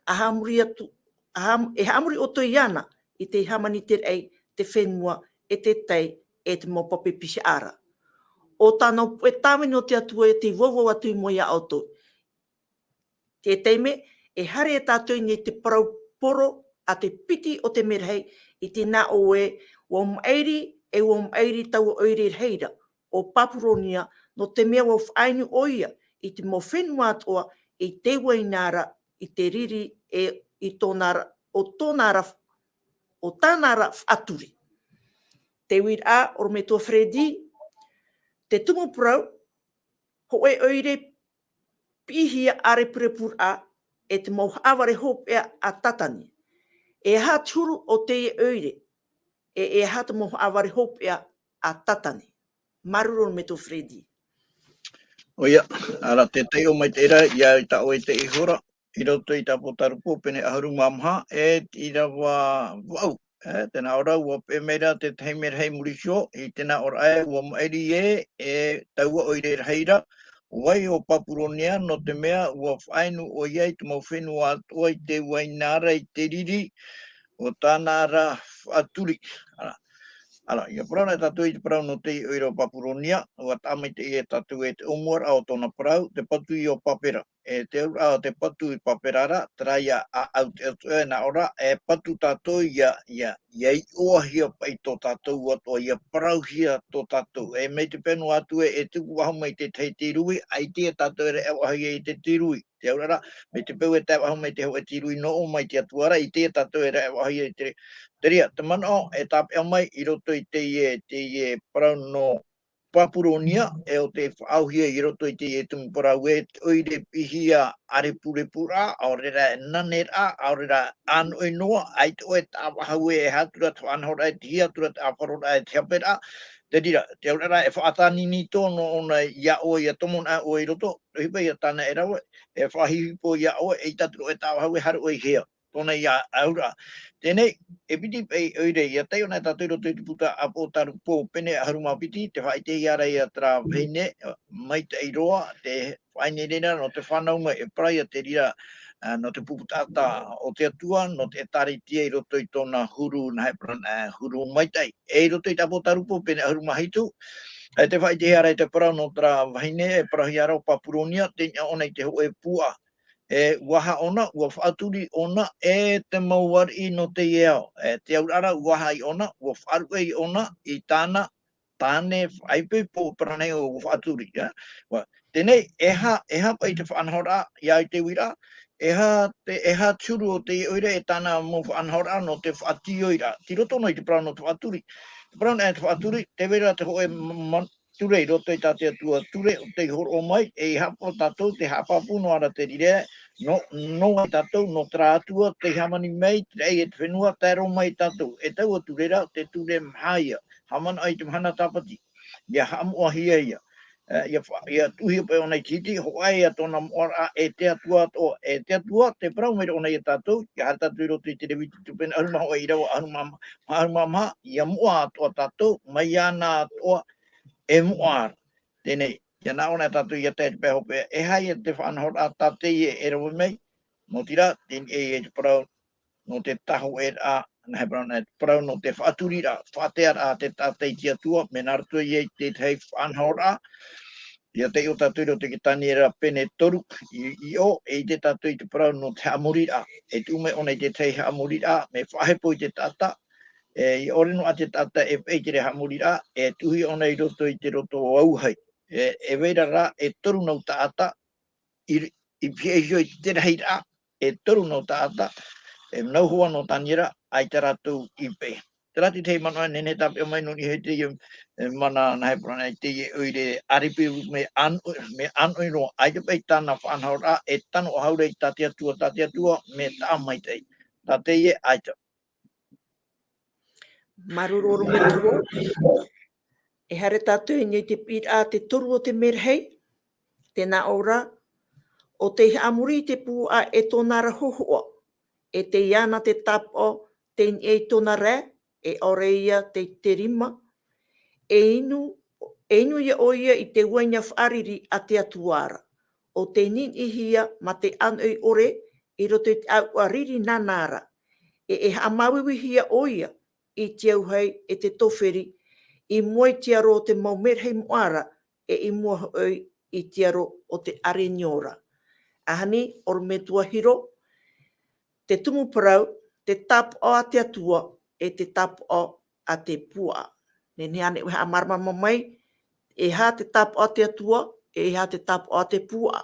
ʻa haʻamori atu, ʻa haʻam-, e haʻamori ʻoutou iāna, i te hāmaniraʻa i te fenua, e te tai, e te mau pape pihaʻa ra. ʻO tāna puʻe tāvini o te Atua e tei vauvau atu i mua ia ʻoutou. Te taime, e haere tātou i niʻa i te parau poro a te piti o te Merahi, i tēnā ʻoe, ʻua maʻiri, e ʻua maʻiri taua ʻoire rahi ra, ʻo Papuronia, nō te mea ʻua faʻainu ʻoia, i te mau fenua atoʻa, i te uaina ra, i te riri, e i tōna ra, ʻo tōna ra, ʻo tāna ra faʻaturi. Te uiraʻa, ʻorometua Freddy, te tumu parau, hōʻē ʻoire piʻihia ʻārepurepu ra, e te mau haʻavare hopeʻa a Tātane. E aha te huru o teie ʻoire, e, e aha te mau haʻavare hopeʻa a Tātane. Māuruuru ʻorometua Freddy. ʻOia, ʻaita te taiʻo mai te reira, ʻia ʻite ʻoe i teie hora, i roto i te ʻĀpōsetolo pene ʻahuru mā maha, e te ʻīrava vaʻu. E, tēnā ʻō ra, ʻua peʻe mai ra te tahi merahi i muri iho, i tēnā ʻōraʻa ē, ʻua maʻiri ē, e taua ʻoire rahi ra, ʻo vai ʻo Papuronia, nō te mea, ʻua faʻainu ʻoia i te mau fenua atoʻa i te uaina ra, i te riri, ʻo tāna ra faʻaturi. ʻĀ, ʻānei, ʻia parau na tātou i te parau nō te ʻoire o Papuronia, ʻua taʻa mai teie tātou e te ʻōmuaraʻa o tōna parau, te patu i ʻō Pāpera. E te auraʻa o te patu i Pāpera ra, terā ïa ʻāʻau te Atua e nā ʻō ra, e patu tātou ʻia, ʻia, ʻia iʻoahia paʻi tō tātou Atua, ʻia parauhia tō tātou. E mai te peu noa atu ē, e tupu faʻahou mai te tahi tīruri, ʻaita e tātou e raʻe faʻahou i te tīruri. Te auraʻa, mai te peu e tae faʻahou mai te hōʻē tīruri nō ʻō mai te Atua ra, ʻaita e tātou e raʻe faʻahou i te, te reira, te manaʻo e tāpeʻa mai i roto i teie, teie parau nō Papuronia, e ʻo tei faʻaauhia i roto i teie tumu parau ē, te ʻoire piʻihia ʻārepurepu ra, ʻaore rā e nane ra, ʻaore rā ʻānoʻi noa, ʻaita ʻoe e taʻa faʻahou ē, e aha atu ra te faʻanahoraʻa, e te hia atu ra te ʻāfaroraʻa, e te haperaʻa, te reira, te auraʻa e faʻatāniti tō nō ʻōna ia ʻoe, ʻia tomo na ʻoe i roto, ʻohipa ïa tāna e rave, e faʻahiʻohiʻo ia ʻoe, ʻaita atu ra ʻoe e taʻa faʻahou ē, haere ʻoe i hea. tōna ia aura. Tēnei, e piti paʻi ʻoire, ia taiʻo na tātou i roto i te puta ʻāpōtarupo pene ʻahuru mā piti, te faʻaʻitehia ra ia terā vahine, maitaʻi roa, te faʻaineine ra nō te fānau mai, e parau ia te reira, ā, nō te pupu taʻata o te Atua, nō te ʻĒtārētia i roto i tōna huru, nā hea parau, ā, huru maitaʻi. E i roto i te ʻĀpōtarupo pene ʻahuru mā hitu, e te faʻaʻitehia ra i te parau nō terā vahine, e parauhia ra ʻo Papuronia, tei niʻa ʻōna i te hōʻē puaʻa. E, ʻua aha ʻōna, ʻua faʻaturi ʻōna e te mau ariʻi nō teie ao. E, te auraʻa ra, ʻua aha ʻōna, ʻua faʻaruʻe ʻōna i tāna tāne faʻaipoipo, parau nei ʻo faʻaturi, ā. ʻUa, tēnei, e aha, e aha paʻi te faʻanahoraʻa, ia i te uiraʻa, e aha te, e aha te huru o teie ʻoire e tāna mau faʻanahoraʻa nō te faʻatīoiraʻa. Tei roto noa i te parau nō te faʻaturi. Te parau nei te faʻaturi, tē vai ra te hōʻē ma-, ma-, ture i roto i tā te Atua ture, ʻo tei hōroʻa mai, e haʻapāpū tātou, tē haʻapāpū noa ra te reira, nō, nō vai tātou, nō terā Atua, tei hāmani mai, te raʻi e te fenua, tae roa mai tātou. E taua ture ra, te ture maha ia, haʻamanaʻo i te mahana tāpati. ʻIa haʻamoʻahia ia. E, ʻia fa-, ʻia tuʻuhia paʻi ʻōna i te hiti, hōʻē ia tōna moʻaraʻa, e te Atua atoʻa, e te Atua, tē parau mai ra ʻōna ia tātou, ʻia haere tātou i roto i te Levitico pene ʻahuru mā hōʻē ʻīrava ʻahuru mā, ʻahuru mā maha, ʻia moʻa atoʻa tātou, mai iāna atoʻa, e moʻa ra. Tēnei, ʻia nā ʻōna tātou ʻia tae i te pae hopeʻa, e aha ia te faʻanahoraʻa tā teie e rave mai, nō te reira, teie nei te parau, nō te tāhōʻēraʻa, nā hea parau, nā te parau nō te faʻaturiraʻa, faʻatearaʻa te taʻata i te Atua, mea nā roto ia i te tahi faʻanahoraʻa, ʻia taiʻo tātou i roto i te Taniera pene toru, i, i ʻō, e ʻite tātou i te parau nō te haʻamoriraʻa, e tuʻu mai ʻōna i te tahi haʻamoriraʻa, mea faʻahepo i te taʻata, e, ʻia ʻore noa te taʻata e paʻi i te reira haʻamoriraʻa, e tuʻuhia ʻōna i roto i te roto o auahi. E, e vai ra rā, e toru nau taʻata, i, i pihaʻi iho i te rahiraʻa, e toru nau taʻata, e nau hoa nō Taniera, ʻaita rātou i paʻi. Terā te tahi manaʻo e nehenehe e tāpeʻa mai nō niʻa i teie, e, mana, nā hea parau nei, teie ʻoire ʻāripi mea ʻānoʻi, mea ʻānoʻi roa, ʻaita paʻi tāna faʻanahoraʻa, e tano ʻahuru i tā te Atua, tā te Atua, mea taʻa maitaʻi. Tā teie, ʻaita. Māuruuru ʻorometua. E haere tātou i niʻa i te piʻiraʻa te toru o te mērahi, tē nā ʻō ra, ʻo tei haʻamori i te puaʻa e tōna ra hōhoʻa, e tei iāna te tāpaʻo, tei niʻa i tōna rae, e ʻaore ia tei te rima, e inu, e inu ia ʻoia i te uaina faʻariri a te Atua ra, ʻo tei niʻinihia ma te ʻānoʻi ʻore i roto i te ʻāuʻa riri nānā ra, e, e haʻamāuiuihia ʻoia i te auahi e te toferi, i mua i te aro o te mau mērahi moʻa ra, e i mua hoʻi i te aro o te ʻārenio ra. Ahani, ʻorometua Hiro, te tumu parau, te tāpaʻo a te Atua, e te tāpaʻo a te puaʻa. Nehenehe ānei ʻoe e haʻamāramarama mai, e aha te tāpaʻo a te Atua, e aha te tāpaʻo a te puaʻa?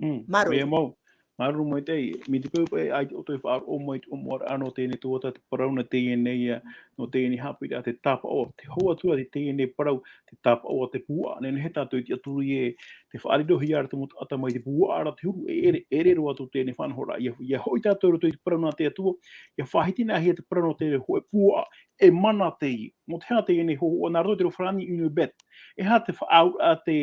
Mm, māuruuru. Mea mau, māuruuru maitaʻi, mai te peu paʻi, ʻaita ʻoutou e faʻaroʻo mai i te ʻōmuaraʻa nō teie nei tuhaʻa, te parau nā teie nei, ā, nō teie nei haʻapiʻiraʻa te tāpaʻo, te hōhoʻa atu ra i teie nei parau, te tāpaʻo a te puaʻa, nehenehe tātou e tiʻaturi e, tē faʻarirohia ra te mau taʻata mai te puaʻa ra te huru, e ʻere, ʻere roa atu teie nei faʻanahoraʻa, ʻia, ʻia hoʻi tātou i roto i te parau nā te Atua, ʻia faʻahitihia te parau nō te hōʻē puaʻa, e mana teie, nō te aha teie nei hōhoʻa, nā roto i te reo farāni, une bête. E aha te faʻaauraʻa te,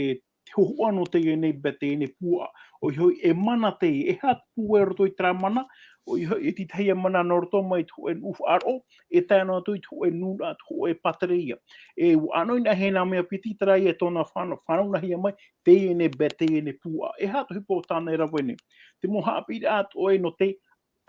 te hōhoʻa nō teie nei bête, teie nei puaʻa. ʻOia hoʻi, e mana teie, e aha te pūai i roto i terā mana, ʻoia hoʻi, e tītauhia mana nā roto mai i te hōʻē nuʻu faʻaroʻo, e tae noa atu i te hōʻē nūnaʻa, te hōʻē pātereia. E ʻua ʻānoʻi nā hea nā mea piti, terā ia tōna fāna-, fānaunahia mai, teie nei bête, teie nei puaʻa. E aha te ʻohipa o tāna e rave nei? Te mau haʻapiʻiraʻa atoʻa ē nō te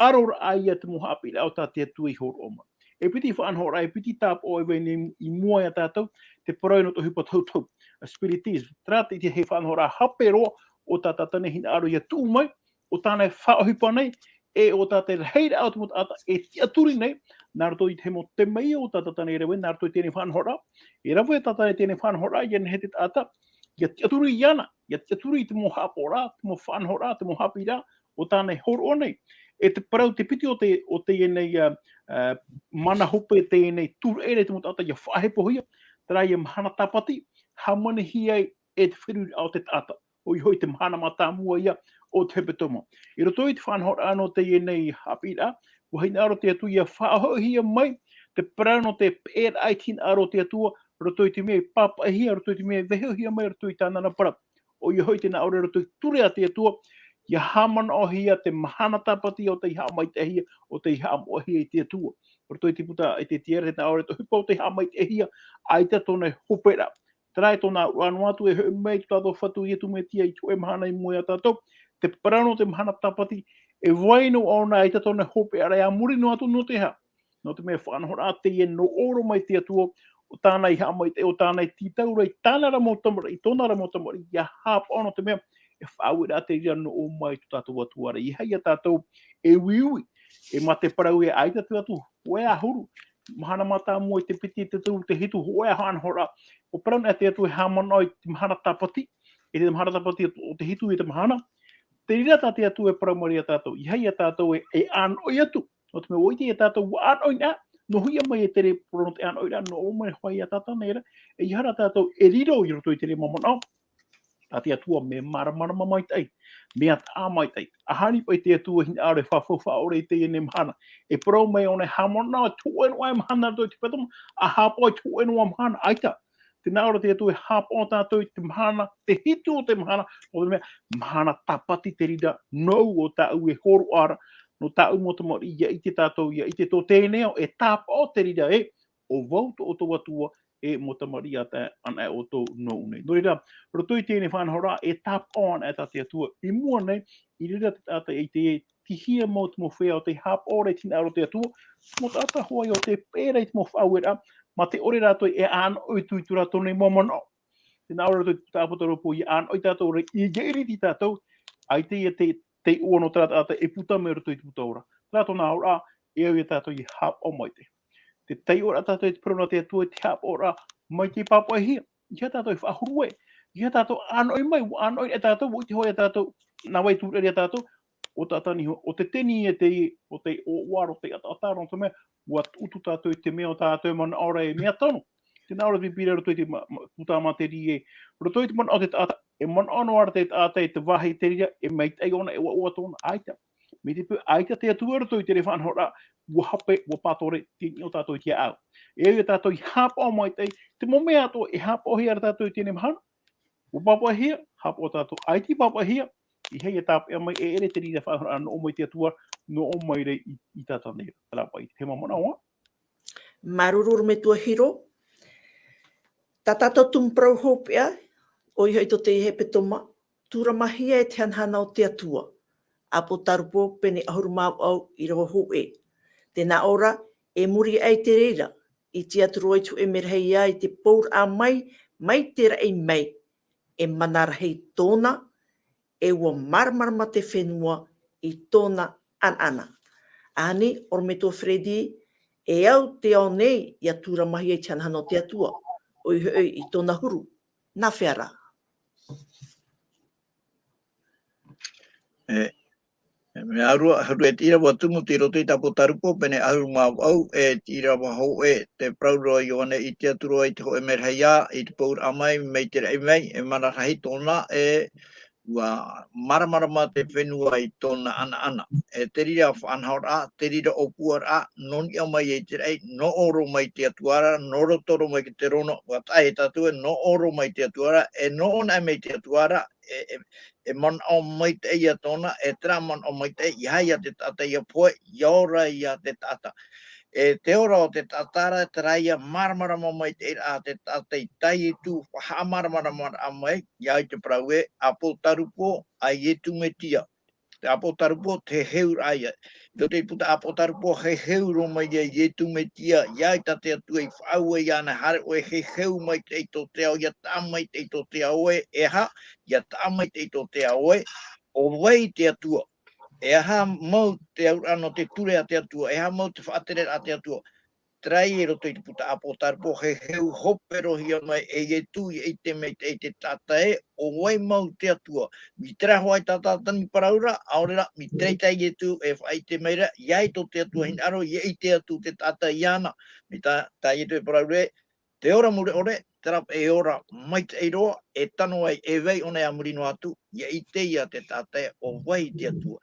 ʻaroraʻa ia te mau haʻapiʻiraʻa o tā te Atua i hōroʻa mai. E piti faʻanahoraʻa, e piti tāpaʻo e vai nei i mua ia tātou, te parau nō te ʻohipa toutou, spiritisme. Terā te, te hōʻē faʻanahoraʻa hape roa o tā tātou nei hinaʻaro ʻia tuʻu mai, ʻo tāna e faʻaʻohipa nei, e ʻo tā te rahiraʻa o te mau taʻata e tiʻaturi nei, nā roto i te mau temaʻi o tā tātou nei e rave, nā roto i teie nei faʻanahoraʻa, e rave tātou nei teie nei faʻanahoraʻa, ʻia nehenehe te taʻata, ʻia tiʻaturi iāna, ʻia tiʻaturi i te mau haʻapaʻoraʻa, te mau faʻanahoraʻa, te mau haʻapiʻiraʻa, ʻo tāna e hōroʻa nei. E te parau te piti o te, o teie nei, ā, ā, mana hope teie nei tūraʻi ra i te mau taʻata ʻia faʻahepohia, terā ia mahana tāpati, hāmanihia ai e te feruriraʻa o te taʻata. ʻOia hoʻi te mahana mātāmua ia o te hepetoma. I roto i te faʻanahoraʻa nō teie nei haʻapiʻiraʻa, ʻua hinaʻaro te Atua ʻia faʻahoʻihia mai te parau nō te peʻeraʻa i te hinaʻaro o te Atua, roto i te mea i pāpaʻihia, roto i te mea i vaihohia mai, roto i tāna ra parau. ʻOia hoʻi tē nā ʻō ra roto i te ture a te Atua, ia haʻamanaʻohia te mahana tāpati o tei haʻamaitaʻihia, o tei haʻamoʻahia i te Atua. Roto i te puta, i te tiare, nā ʻō ra te ʻohipa o tei haʻamaitaʻihia, ʻaita tōna hoperaʻa. Terā e tōna auraʻa noa atu e hoʻi mai tō tātou Fatu Iesu Mesia i te hōʻē mahana i mua iā tātou, te parau nō te mahana tāpati, e vai noa ʻōna ʻaita tōna hoperaʻa, ʻa muri noa atu nō te aha? Nō te mea faʻanahoraʻa teie nō ʻō roa mai te Atua, ʻo tāna i haʻamaitaʻi, ʻo tāna i tītau ra i tāna ra mau tamariʻi, i tōna ra mau tamariʻi, ia haʻapaʻo nō te mea, e faʻaueraʻa te reira nō ʻō mai tō tātou Atua ra. ʻEiaha ia tātou e uiui, e mā te parau ē ʻaita te Atua, hōʻē ʻahuru, mahana mātāmua i te piti, te toru, te hitu, hōʻē faʻanahoraʻa. ʻUa parau noa te Atua e haʻamanaʻo i te mahana tāpati, i te mahana tāpati o te hitu i te mahana. Te reira tā te Atua e parau mai ra iā tātou, ʻeiaha ia tātou e, e ʻānoʻi atu. Nō te mea ʻua ʻite ia tātou ʻua ʻānoʻi na, nō hea mai e tere parau nō te ʻānoʻiraʻa, nō ʻō mai hoʻi iā Sātana ra, ʻeiaha rā tātou e riro i roto i te reo manaʻo. Tā te Atua mea māramarama maitaʻi, mea taʻa maitaʻi. ʻAhani paʻi te Atua hinaʻaro e faʻaʻore i teie nei mahana. E parau mai ʻōna e haʻamanaʻo i te hōʻē noa e mahana roto i te petoma, ʻa haʻapaʻo i te hōʻē noa mahana, ʻaita. Tē nā ʻō ra te Atua e haʻapaʻo tātou i te mahana, te hitu o te mahana, ʻo te mea, mahana tāpati te reira, nō ʻō tāʻu e hōroʻa ra, nō tāʻu mau tamariʻi, ia ʻite tātou, ia ʻite tō teie nei ao, e tāpaʻo te reira ē, ʻo vau tō ʻoutou Atua, e mau tamariʻi atoʻa anaʻe ʻoutou nōʻu nei. Nō reira, roto i teie nei faʻanahoraʻa, e tāpaʻo anaʻe tā te Atua, i mua nei, i reira te taʻata e ʻite ē, tei hea mau te mau feiā ʻo tei haʻapaʻo ra i te hinaʻaro o te Atua, mau taʻata hoʻi ʻo tei peʻe ra i te mau faʻaueraʻa, mā te ʻore rātou e ʻānoʻi atu i tō rātou nei mau manaʻo. Tē nā ʻō ra te puta ʻĀpōsetolo Paula, ia ʻānoʻi tātou ra, ia iriti tātou, ʻaita ia te, te iʻoa nō terā taʻata e puta mai roto i te puta ora. Terā tōna auraʻa, e au ia tātou ia haʻapaʻo maitaʻi. Te taiʻoraʻa tātou i te parau nā te Atua, te haʻapaʻoraʻa, mai te pāpaʻihia, ʻeiaha tātou e faʻahuru ē, ʻeiaha tātou ʻānoʻi mai, ʻua ʻānoʻi e tātou, ʻua ʻite hoʻi e tātou, nā vai tūraʻi ia tātou, ʻo Sātana iho, ʻo te teni e te, ʻo te ʻoaʻoa, ʻo te ʻataʻata, nō te mea, ʻua tuʻu tātou i te mea ʻo tātou e manaʻo ra e mea tano. Tē nā ʻō ra te Pīpīria roto i te ma-, ma-, puta a Māteri ē, roto i te manaʻo o te taʻata, e manaʻo noa ra te taʻata i te vāhi te reira, e maitaʻi ʻōna, e ʻoaʻoa tōna, ʻaita. Mai te peu, ʻaita te Atua roto i te reo faʻanahoraʻa, ʻua hape, ʻua pātore, tei niʻa tātou i te ʻāʻau. E au ia tātou i haʻapaʻo maitaʻi, te mau mea atoʻa, e haʻapaʻohia ra tātou i teie nei mahana, ʻua pāpaʻihia, haʻapaʻo tātou, ʻaita i pāpaʻihia, ʻeiaha ia tāpeʻa mai, e ʻere te reira faʻanahoraʻa nō ʻō mai te Atua, nō ʻō mai ra i, i Sātana ra. Terā paʻi, te mau manaʻo ā. Māuruuru ʻorometua Hiro. Tā tātou tumu parau hopeʻa, ʻoia hoʻi tō teie hepetoma, Tūramahia e te hanahana o te Atua. ʻĀpōsetolo Paula, pene ʻahuru mā vaʻu, ʻīrava hōʻē. Tē nā ʻō ra, e muri aʻe i te reira, i tiʻaturi atu ai te hōʻē merahi ā i te pouraʻa mai, mai te raʻi mai, e mana rahi tōna, e ʻua māramarama te fenua i tōna ʻanaʻana. ʻAhani, ʻorometua Freddy, e au te ao nei ia tūramahia i te hanahana o te Atua, ʻoia hoʻi i tōna huru, nā hea rā? E, e mea ʻahuru, ʻahuru e te ʻīrava tumu tei roto i te ʻĀpōsetolo Paula, pene ʻahuru mā vaʻu, e te ʻīrava hōʻē, te parau ra Ioane i tiʻaturi ai te hōʻē merahi ā, i te pouraʻa mai, mai te raʻi mai, e mana rahi tōna, e ʻua māramarama te fenua i tōna ʻanaʻana. E te reira faʻanahoraʻa, te reira ʻōpuaraʻa, nō niʻa mai i te raʻi, nō ʻō roa mai te Atua ra, nō roto roa mai ki te rōna, ʻua taʻa e tātou ē, nō ʻō roa mai te Atua ra, e nō ʻō anaʻe mai te Atua ra, e, e, e manaʻo maitaʻi ia tōna, e terā manaʻo maitaʻi, ʻeiaha ia te taʻata ia pohe, ia ora ia te taʻata. E te ora o te taʻata ra, terā ia māramarama maitaʻi ra te taʻata i tā Iesu, faʻahaʻamāramarama mai, ia i te parau ē, ʻĀpōsetolo Paula, ʻa Iesu Mesia. Te ʻĀpōsetolo Paula, te heheuraʻa ia. I roto i te puta ʻĀpōsetolo Paula, heheu roa mai ia Iesu Mesia, ia i tā te Atua i faʻaue iāna, haere ʻoe e heheu maitaʻi tō te ao, ia taʻa maitaʻi tō te ao ē, e aha, ia taʻa maitaʻi tō te ao ē, ʻo vai te Atua. E aha mau te auraʻa nō te ture a te Atua, e aha mau te faʻatereraʻa a te Atua. Terā ia i roto i te puta ʻĀpōsetolo Paula, heheu hoperohia mai e Iesu ia ʻite maitaʻi te taʻata ē, ʻo vai mau te Atua. Mai terā hoʻi tā Sātana i parau ra, ʻaore rā, mai terā tā Iesu e faʻaʻite mai ra, ia ʻite tō te Atua hinaʻaro, ia ʻite atu te taʻata iāna. Mai tā, tā Iesu e parau ra, te ora mure ʻore, terā e ora maitaʻi roa, e tano ai, e vai ʻōna ā muri noa atu, ia ʻite ia te taʻata ē, ʻo vai te Atua.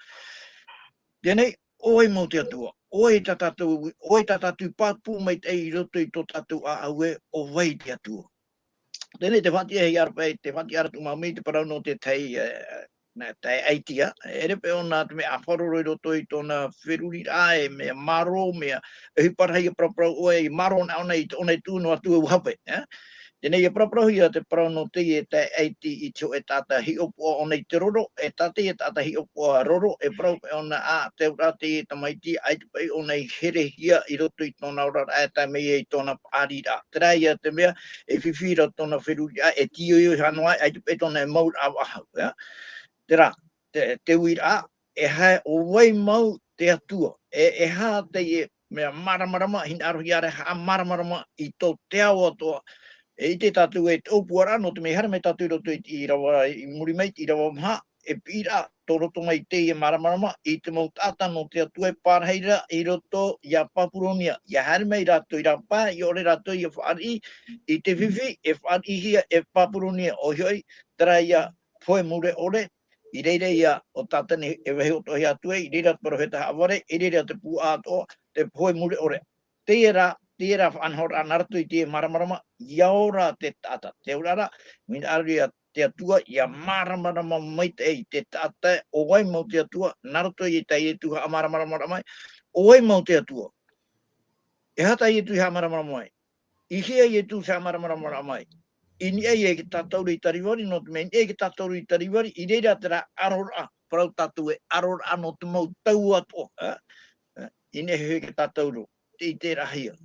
Teie nei, ʻo vai mau te Atua, ʻo vai tā tātou, ʻo vai tā tātou i pāpū maitaʻi i roto i tō tātou ʻāʻau ē, ʻo vai te Atua. Teie nei te faʻatiʻaraʻa paʻi, te faʻatiʻaraʻa tuʻu māmī, te parau nō te tahi, e, nā tae ʻaiti ia, e ʻere paʻi ʻōna te mea ʻāfaro roa i roto i tōna feruriraʻa, e mea mārō, mea, e ʻohipa rahi ia paraparau ʻoe, i mārō nā ʻōna i tōna i tū noa atu e ua hape, ē? Teie nei e paraparauhia te parau nō teie tae ʻaiti i te hōʻē taʻata hiʻopoʻa ʻōna i te roro, e tā teie taʻata hiʻopoʻa roro, e parau paʻi ʻōna ā, te auraʻa teie tamaiti, ʻaita paʻi ʻōna i herehia i roto i tōna oraraʻa, e tae mai ai i tōna paʻariraʻa. Terā ia te mea, e fifi ra tōna feruriraʻa, e tīoioiha noa, ʻaita paʻi tōna e mau ra vaʻa hau, ē? Terā, te, te uiraʻa, e hae, ʻo vai mau te Atua, e, e aha teie mea māramarama, hinaʻarohia ra e haʻamāramarama i tō te ao atoʻa. E ʻite tātou e te ʻōpuaraʻa, nō te mea i haere mai tātou i roto i te ʻīrava, i muri mai te ʻīrava maha, e piʻiraʻa tō roto mai teie māramarama i te mau taʻata nō te Atua e pārahi ra i roto ia Papuronia. ʻIa haere mai rātou i rāpae, ʻia ʻore rātou ʻia fāriʻi i te fifi, e fāriʻihia e Papuronia, ʻoia hoʻi, terā ia pohe mure ʻore, i reira ia ʻo Tātani e vaiiho atoʻahia atu ai, i reira te parau heta haʻavare, i reira te puaʻa atoʻa, te pohe mure ʻore. Teie rā, teie rā faʻanahoraʻa nā roto i te māramarama, ʻia ora te taʻata. Te auraʻa, hinaʻaro ia te Atua, ʻia māramarama maitaʻi i te taʻata, ʻo vai mau te Atua, nā roto i tā Ietu haʻamāramarama mai, ʻo vai mau te Atua. E aha tā Ietu i haʻamāramarama mai? I hea Ietu i haʻamāramarama mai? I niʻa ia i te tātauro i Kalivari, nō te mea i niʻa i te tātauro i Kalivari, i reira terā aroraʻa, parau tātou e aroraʻa nō te mau tau atoʻa, ē? Ē, i niʻa i te tātauro, te ʻiteraʻahia.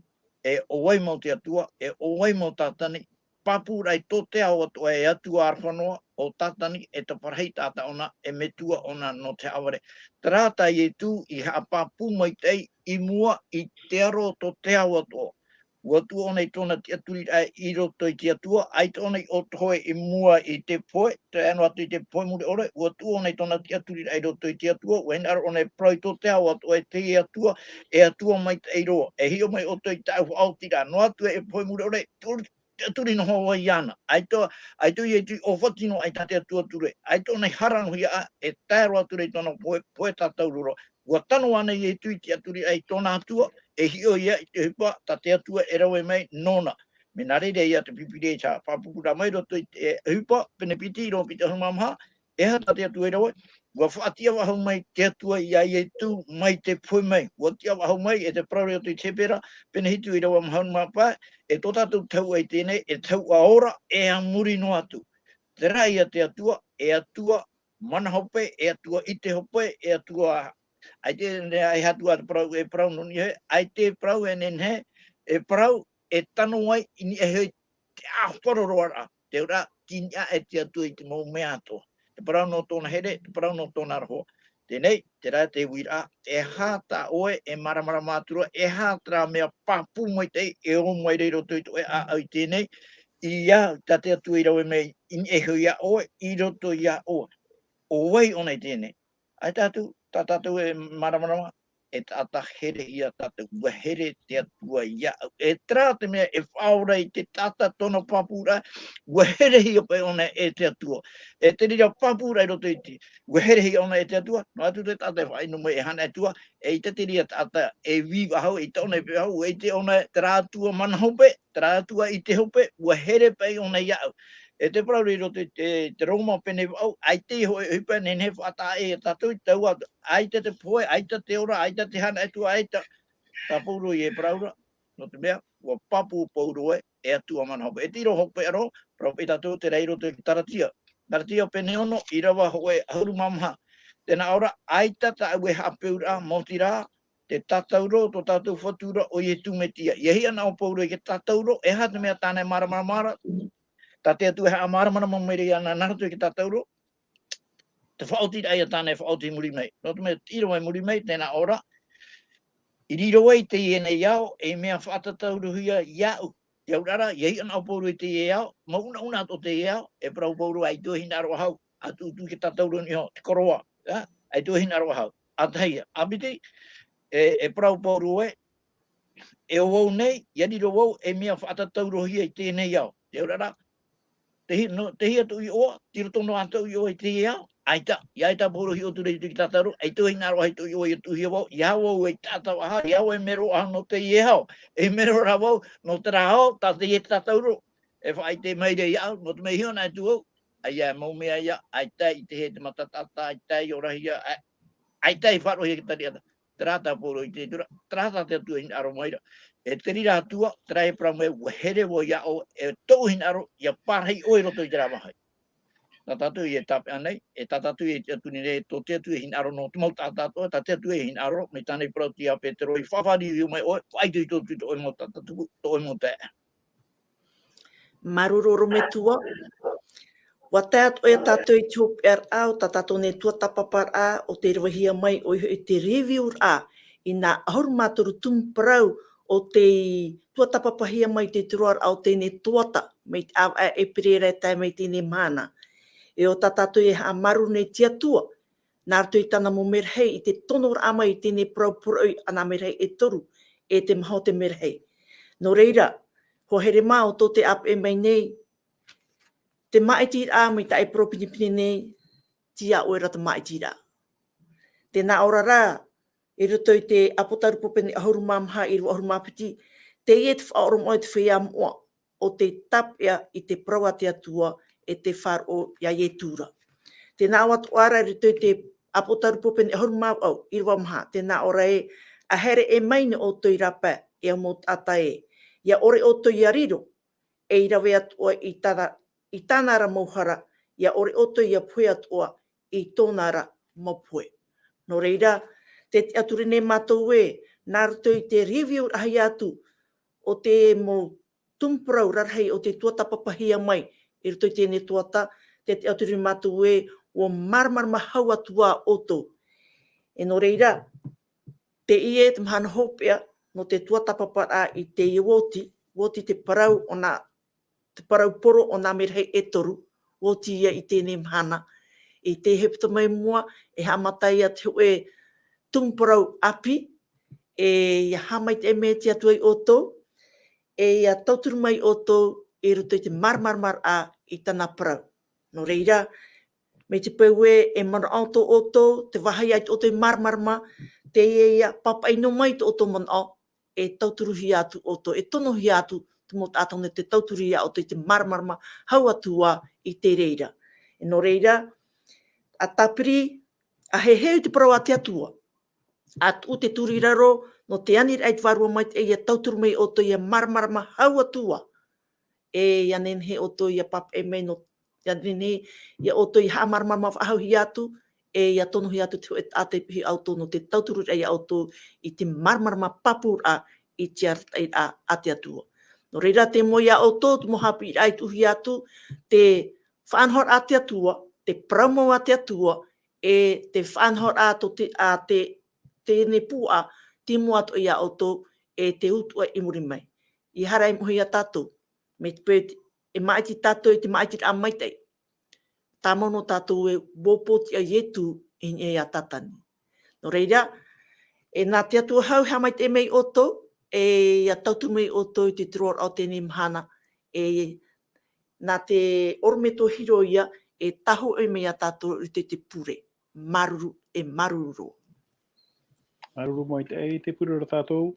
E ʻo vai mau te Atua, e ʻo vai mau Tātani, pāpū ra i tō te ao atoʻa e Atua aroha noa, ʻo Tātani, e taparahi taʻata ʻōna, e metua ʻōna nō te haʻavare. Terā tā Ietu i haʻapāpū maitaʻi i mua i te aro o tō te ao atoʻa. Ua tuʻu ʻōna i tōna tiʻaturiraʻa i roto i te Atua, ʻaita ʻōna i ʻōtoho i mua i te pohe, tae noa atu i te pohe mure ʻore, ua tuʻu ʻōna i tōna tiʻaturiraʻa i roto i te Atua, ua hinaʻaro ʻōna e parau i tō te ao atoʻa e te Atua, e Atua maitaʻi roa. E hiʻo mai ʻoutou i tāʻu faʻaotiraʻa, noa atu e pohe mure ʻore, tuʻu, tiʻaturi noa vau iāna. ʻAita, ʻaita ʻo Ietu i ʻōfati noa aʻe i tā te Atua ture. ʻAita ʻōna i hara noa ia, e tae roa atu ra i tōna pohe, pohe tātauro roa. Ua tano ānei Ietu i tiʻaturi aʻe i tōna Atua, e hiʻo ia i te ʻohipa tā te Atua e rave mai nōna. Mea nā reira ia te Pīpīria i haʻapāpū ra mai roto i te ʻohipa, pene piti, ʻīrava piti ʻahuru mā maha, e aha tā te Atua i rave, ua faʻatiʻa faʻahou mai te Atua iā Ietu mai te pohe mai. Ua tiʻa faʻahou mai, e te parau ra i roto i te Hepera, pene hitu, ʻīrava maha ʻahuru mā pae, e tō tātou tahuʻa i teie nei, e tahuʻa ora, e a muri noa atu. Terā ia te Atua, e Atua mana hope, e Atua ʻite hope, e Atua, ʻaita e, e Atua te parau, e parau nō niʻa, ʻaita e parau e nehenehe, e parau, e tano ai i niʻa iho i te ʻāfaro roa ra, te auraʻa, tei niʻa aʻe te Atua i te mau mea atoʻa. Te parau nō tōna here, te parau nō tōna aroha. Teie nei, terā te uiraʻa, e aha tā ʻoe e māramarama atu ra, e aha terā mea pāpū maitaʻi, e ō mai ra i roto i tō ʻoe ʻāʻau i teie nei, ʻia, tā te Atua i rave mai, i niʻa iho iā ʻoe, i roto iā ʻoe. ʻO vai ʻōna i teie nei? ʻAita atu, tā tātou e māramarama, e taʻata herehia tātou, ua here te Atua iāʻu. E terā te mea e faʻaora i te taʻata tōna pāpūraʻa, ua herehia paʻi ʻōna e te Atua. E te reira pāpūraʻa i roto i te, ua herehia ʻōna e te Atua, noa atu te taʻata e faʻaʻino mai e haʻana Atua, eʻita te reira taʻata e vī faʻahou, eʻita ʻōna e peʻe faʻahou, ʻua ʻite ʻōna terā Atua mana hope, terā Atua ʻite hope, ua here paʻi ʻōna iāʻu. E te parau ra i roto i te, te Roma pene vaʻu, ʻaita e hōʻē ʻohipa e nehenehe e faʻataʻa iā tātou i taua atu. ʻAita te pohe, ʻaita te ora, ʻaita te haʻana Atua, ʻaita. Tā Pauro e parau ra, nō te mea, ua pāpū Pauro ē, e Atua mana hope. E te ʻīrava hopeʻa roa, parau paʻi tātou terā i roto i te Kalatia. Kalatia pene ono, ʻīrava hōʻē ʻahuru mā maha. Tē nā ʻō ra, ʻaita tāʻu e haʻapeuraʻa, maoti rā, te tātauro o tō tātou Fatu ra ʻo Ietu Metia. ʻIa hiʻa na ʻo Pauro i te tātauro, e aha te mea tāna e māramarama ra, tā te Atua e haʻamāramarama mai ra iāna nā roto i te tātauro, te faʻaotiraʻa ia tāna e faʻaoti i muri mai. Nō te mea, ʻīrava i muri mai, tē nā ʻō ra, i riro ai teie nei ao, ei mea faʻatātaurohia iāʻu. Te auraʻa ra, ʻia hiʻa na ʻo Pauro i teie ao, mau ʻunaʻuna atoʻa teie ao, e parau Pauro, ʻaita e hinaʻaro ʻahau, ʻa tuʻutuʻu i te tātauro niʻa iho, te koroa, ā, ʻaita e hinaʻaro ʻahau. ʻA tahi ia, ʻa piti, e, e parau Pauro ē, e ʻo vau nei, ʻia riro vau ei mea faʻatātaurohia i teie nei ao. Te auraʻa ra, te hi-, nō, te hia tōʻu iʻoa, tei roto noa tōʻu iʻoa i teie ao, ʻaita, ʻia ʻaita Pauro hiʻo atu ra i te tātauro, ʻaita e hinaʻaro ʻahau i tōʻu iʻoa ʻia tuʻuhia vau, ʻeiaha vau ei taʻata vaʻa, ʻeiaha vau e mero ʻahau nō teie ao, e mero rā vau nō terā ao, tā teie tātauro, e faʻaʻite mai ra iāʻu, nō te mea hiʻo na atu vau, ʻaita e mau mea ia, ʻaita i te hē te mataʻitaʻata, ʻaita i orahia, ʻaita i faʻaroʻohia te tariʻa. Terā tā Paulo i te tura, terā tā te Atua e hinaʻaro mai ra. E te reira Atua, terā e parau mai, ʻua here vau iā ʻoe, e tōʻu hinaʻaro, ʻia parahi ʻoe i roto i terā vāhi. Tā tātou e tāpeʻa nei, e tā tātou e tiʻaturi nei, tō te Atua e hinaʻaro nō te mau taʻata atoʻa, tā te Atua e hinaʻaro, mai tāna i parau atu iā Petero, i faʻafāriu mai ʻoe, faʻaitoito atu i tō ʻoe mau taʻata tupu, tō ʻoe mau taeaʻe. Māuruuru ʻorometua. ʻUa tae atu ʻoe iā tātou i te hopeʻaraʻa o tā tātou nei tuatāpaparaʻa, ʻo tē ravehia mai ʻoia hoʻi te review-raʻa i nā ʻahuru mā toru tumu parau o te tuatāpapahia mai i te turuaraʻa o teie nei tuata, mai te ʻāvaʻe ʻēperēra e tae mai i teie nei mahana. E ʻo tā tātou e haʻamāuruuru nei i te Atua, nā roto i tāna mau merahi i te tonoraʻa mai i teie nei parau poroʻi a nā merahi e toru, e te maha o te merahi. Nō reira, hoa here mā, ʻoutou tē ʻāpeʻe mai nei, te māʻitiraʻa mai tā ʻoe e parau pinepine nei, tei iā ʻoe ra te māʻitiraʻa. Tē nā ʻō ra ra, i roto i te ʻĀpōtarupo pene ʻahuru mā maha, ʻīrava ʻahuru mā piti, teie te faʻaʻoromaʻi o te feiā moʻa, ʻo tē tāpeʻa i te parau a te Atua, e tē faʻaroʻo iā Ietu ra. Tē nā ʻō atoʻa ra i roto i te ʻĀpōtarupo pene ʻahuru mā vaʻu, ʻīrava maha, tē nā ʻō ra ē, ʻa haere ʻē mai nei ʻoutou i rāpae, e au mau taʻata ē, ʻia ʻore ʻoutou ʻia riro, e ʻia rave atoʻa i tāna, i tāna ra mau hara, ʻia ʻore ʻoutou ʻia pohe atoʻa i tōna ra mau pohe. Nō reira, tē tiʻaturi nei mātou ē, nā roto i te review-raʻahia atu o te mau tumu parau rarahi o te tuatāpapahia mai i roto i teie nei tuata, tē tiʻaturi mātou ē, ʻua māramarama hau atu ā ʻoutou. E nō reira, teie te mahana hopeʻa nō te tuatāpaparaʻa i teie ʻua oti, ʻua oti te parau o nā, te parau poro o nā merahi e toru, ʻua oti ia i teie nei mahana. I te hepetoma i mua, e haʻamata ia te hōʻē tumu parau ʻāpī, e ʻia haʻamaitaʻi mai te Atua iā ʻoutou, e ʻia tauturu mai ʻoutou i roto i te māramaramaraʻa i tāna parau. Nō reira, mai te peu ē, e manaʻo tō ʻoutou, te vāhi ia tō ʻoutou e māramarama, teie ia pāpaʻi noa mai tō ʻoutou manaʻo, e tauturuhia atu ʻoutou, e tonohia atu te mau taʻata nō te tauturu iā ʻoutou i te māramarama hau atu ā i te reira. E nō reira, ʻa tāpiri, ʻa heheu i te parau a te Atua, ʻa tuʻu te turu i raro, nō te aniraʻa i te Vārua Maitaʻi, ʻia tauturu mai ʻoutou, ʻia māramarama hau atu ā. E ʻia nehenehe ʻoutou ʻia pāpaʻi mai nō, ʻia nehenehe ia ʻoutou ʻia haʻamāramarama faʻahouhia atu, e ʻia tonohia atu te hōʻē taʻata i piʻi iā ʻoutou nō te tautururaʻa iā ʻoutou i te māramarama pāpūraʻa i te arataʻiraʻa a te Atua. Nō reira, te mau iā ʻoutou, te mau haʻapiʻiraʻa i tuʻuhia atu, te faʻanahoraʻa a te Atua, te parau mau a te Atua, e te faʻanahoraʻa tō te, a te, teie nei puaʻa, te mau atoʻa iā ʻoutou, e te utuʻa i muri mai. ʻEiaha rā e moʻe ia tātou, mai te peu e māʻiti tātou i te māʻitiraʻa maitaʻi. Tāmau nō tātou e upoʻotiʻa Ietu i niʻa iā Tātani. Nō reira, e nā te Atua hau e haʻamaitaʻi mai ʻoutou, e ʻia tauturu mai ʻoutou i te turuaraʻa o teie nei mahana, e nā te ʻorometua hiroʻia, e tāhōʻē mai ia tātou i te, te pure. Māuruuru, e māuruuru. Māuruuru maitaʻi, tē pure ra tātou.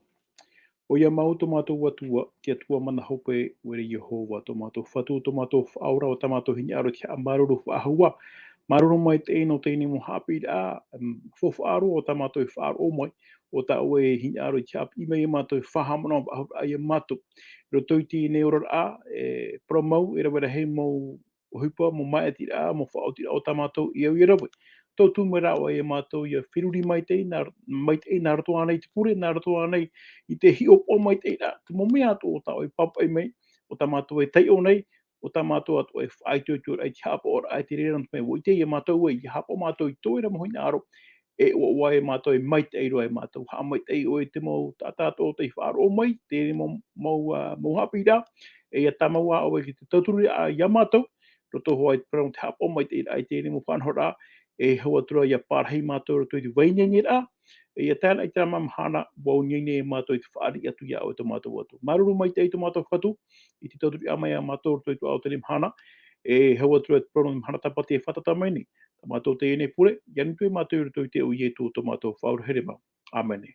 ʻOia mau tō mātou Atua, te Atua mana hope, ʻo ʻoe ra Iehova, tō mātou Fatu, tō mātou Faʻaora, ʻo tā mātou hinaʻaro i te haʻamāuruuru faʻahou ā. Māuruuru maitaʻi nō teie nei mau haʻapiʻiraʻa, em, faufaʻa roa ʻo tā mātou e faʻaroʻo mai, ʻo tā ʻoe e hinaʻaro i te haʻapiʻi mai iā mātou, e faʻahaʻamanaʻo faʻahou iā mātou. I roto i teie nei oraraʻa, e parau mau, e rave rahi mau ʻohipa, mau māʻitiraʻa, mau faʻaotiraʻa o tā mātou e au ʻia rave. Tauturu mai rā ʻoe iā mātou ʻia feruri maitaʻi, nā, maitaʻi nā roto ānei i te pure, nā roto ānei i te hiʻopoʻa maitaʻi rā, te mau mea atoʻa tā ʻoe e pāpaʻi mai, ʻo tā mātou e taiʻo nei, ʻo tā mātou atoʻa e faʻaitoitoraʻa i te haʻapaʻoraʻa, i te reira nō te mea ʻua ʻite iā mātou ē, ʻia haʻapaʻo mātou i tō ʻoe ra mau hinaʻaro, e ʻoaʻoa iā mātou e maitaʻi roa iā mātou. Haʻamaitaʻi ʻoe i te mau taʻata atoʻa tei faʻaroʻo mai, teie mau, mau, ā, mau haʻapiʻiraʻa, e ʻia tāmau ā ʻoe ki te tauturu iā, iā mātou, roto hoʻi i te parau nō te haʻapaʻo maitaʻiraʻa i teie nei mau faʻanahoraʻa, e hau atu ra ʻia parahi mātou roto i te vai ʻineine ra, e ʻia tae ana i terā mahana, ʻua ʻō ʻineine mātou i te fāriʻi atu iā ʻoe tō mātou Atua. Māuruuru maitaʻi tō mātou Fatu, i te tauturu mai iā mātou roto i te ʻāvaʻe o teie mahana, e hau atu ra te parau nō te mahana tāpati e fātata mai nei. Tā mātou teie nei pure, ʻia nutū ā mātou i roto i te iʻoa o Ietu tō mātou Faʻaora here mau. ʻĀmene.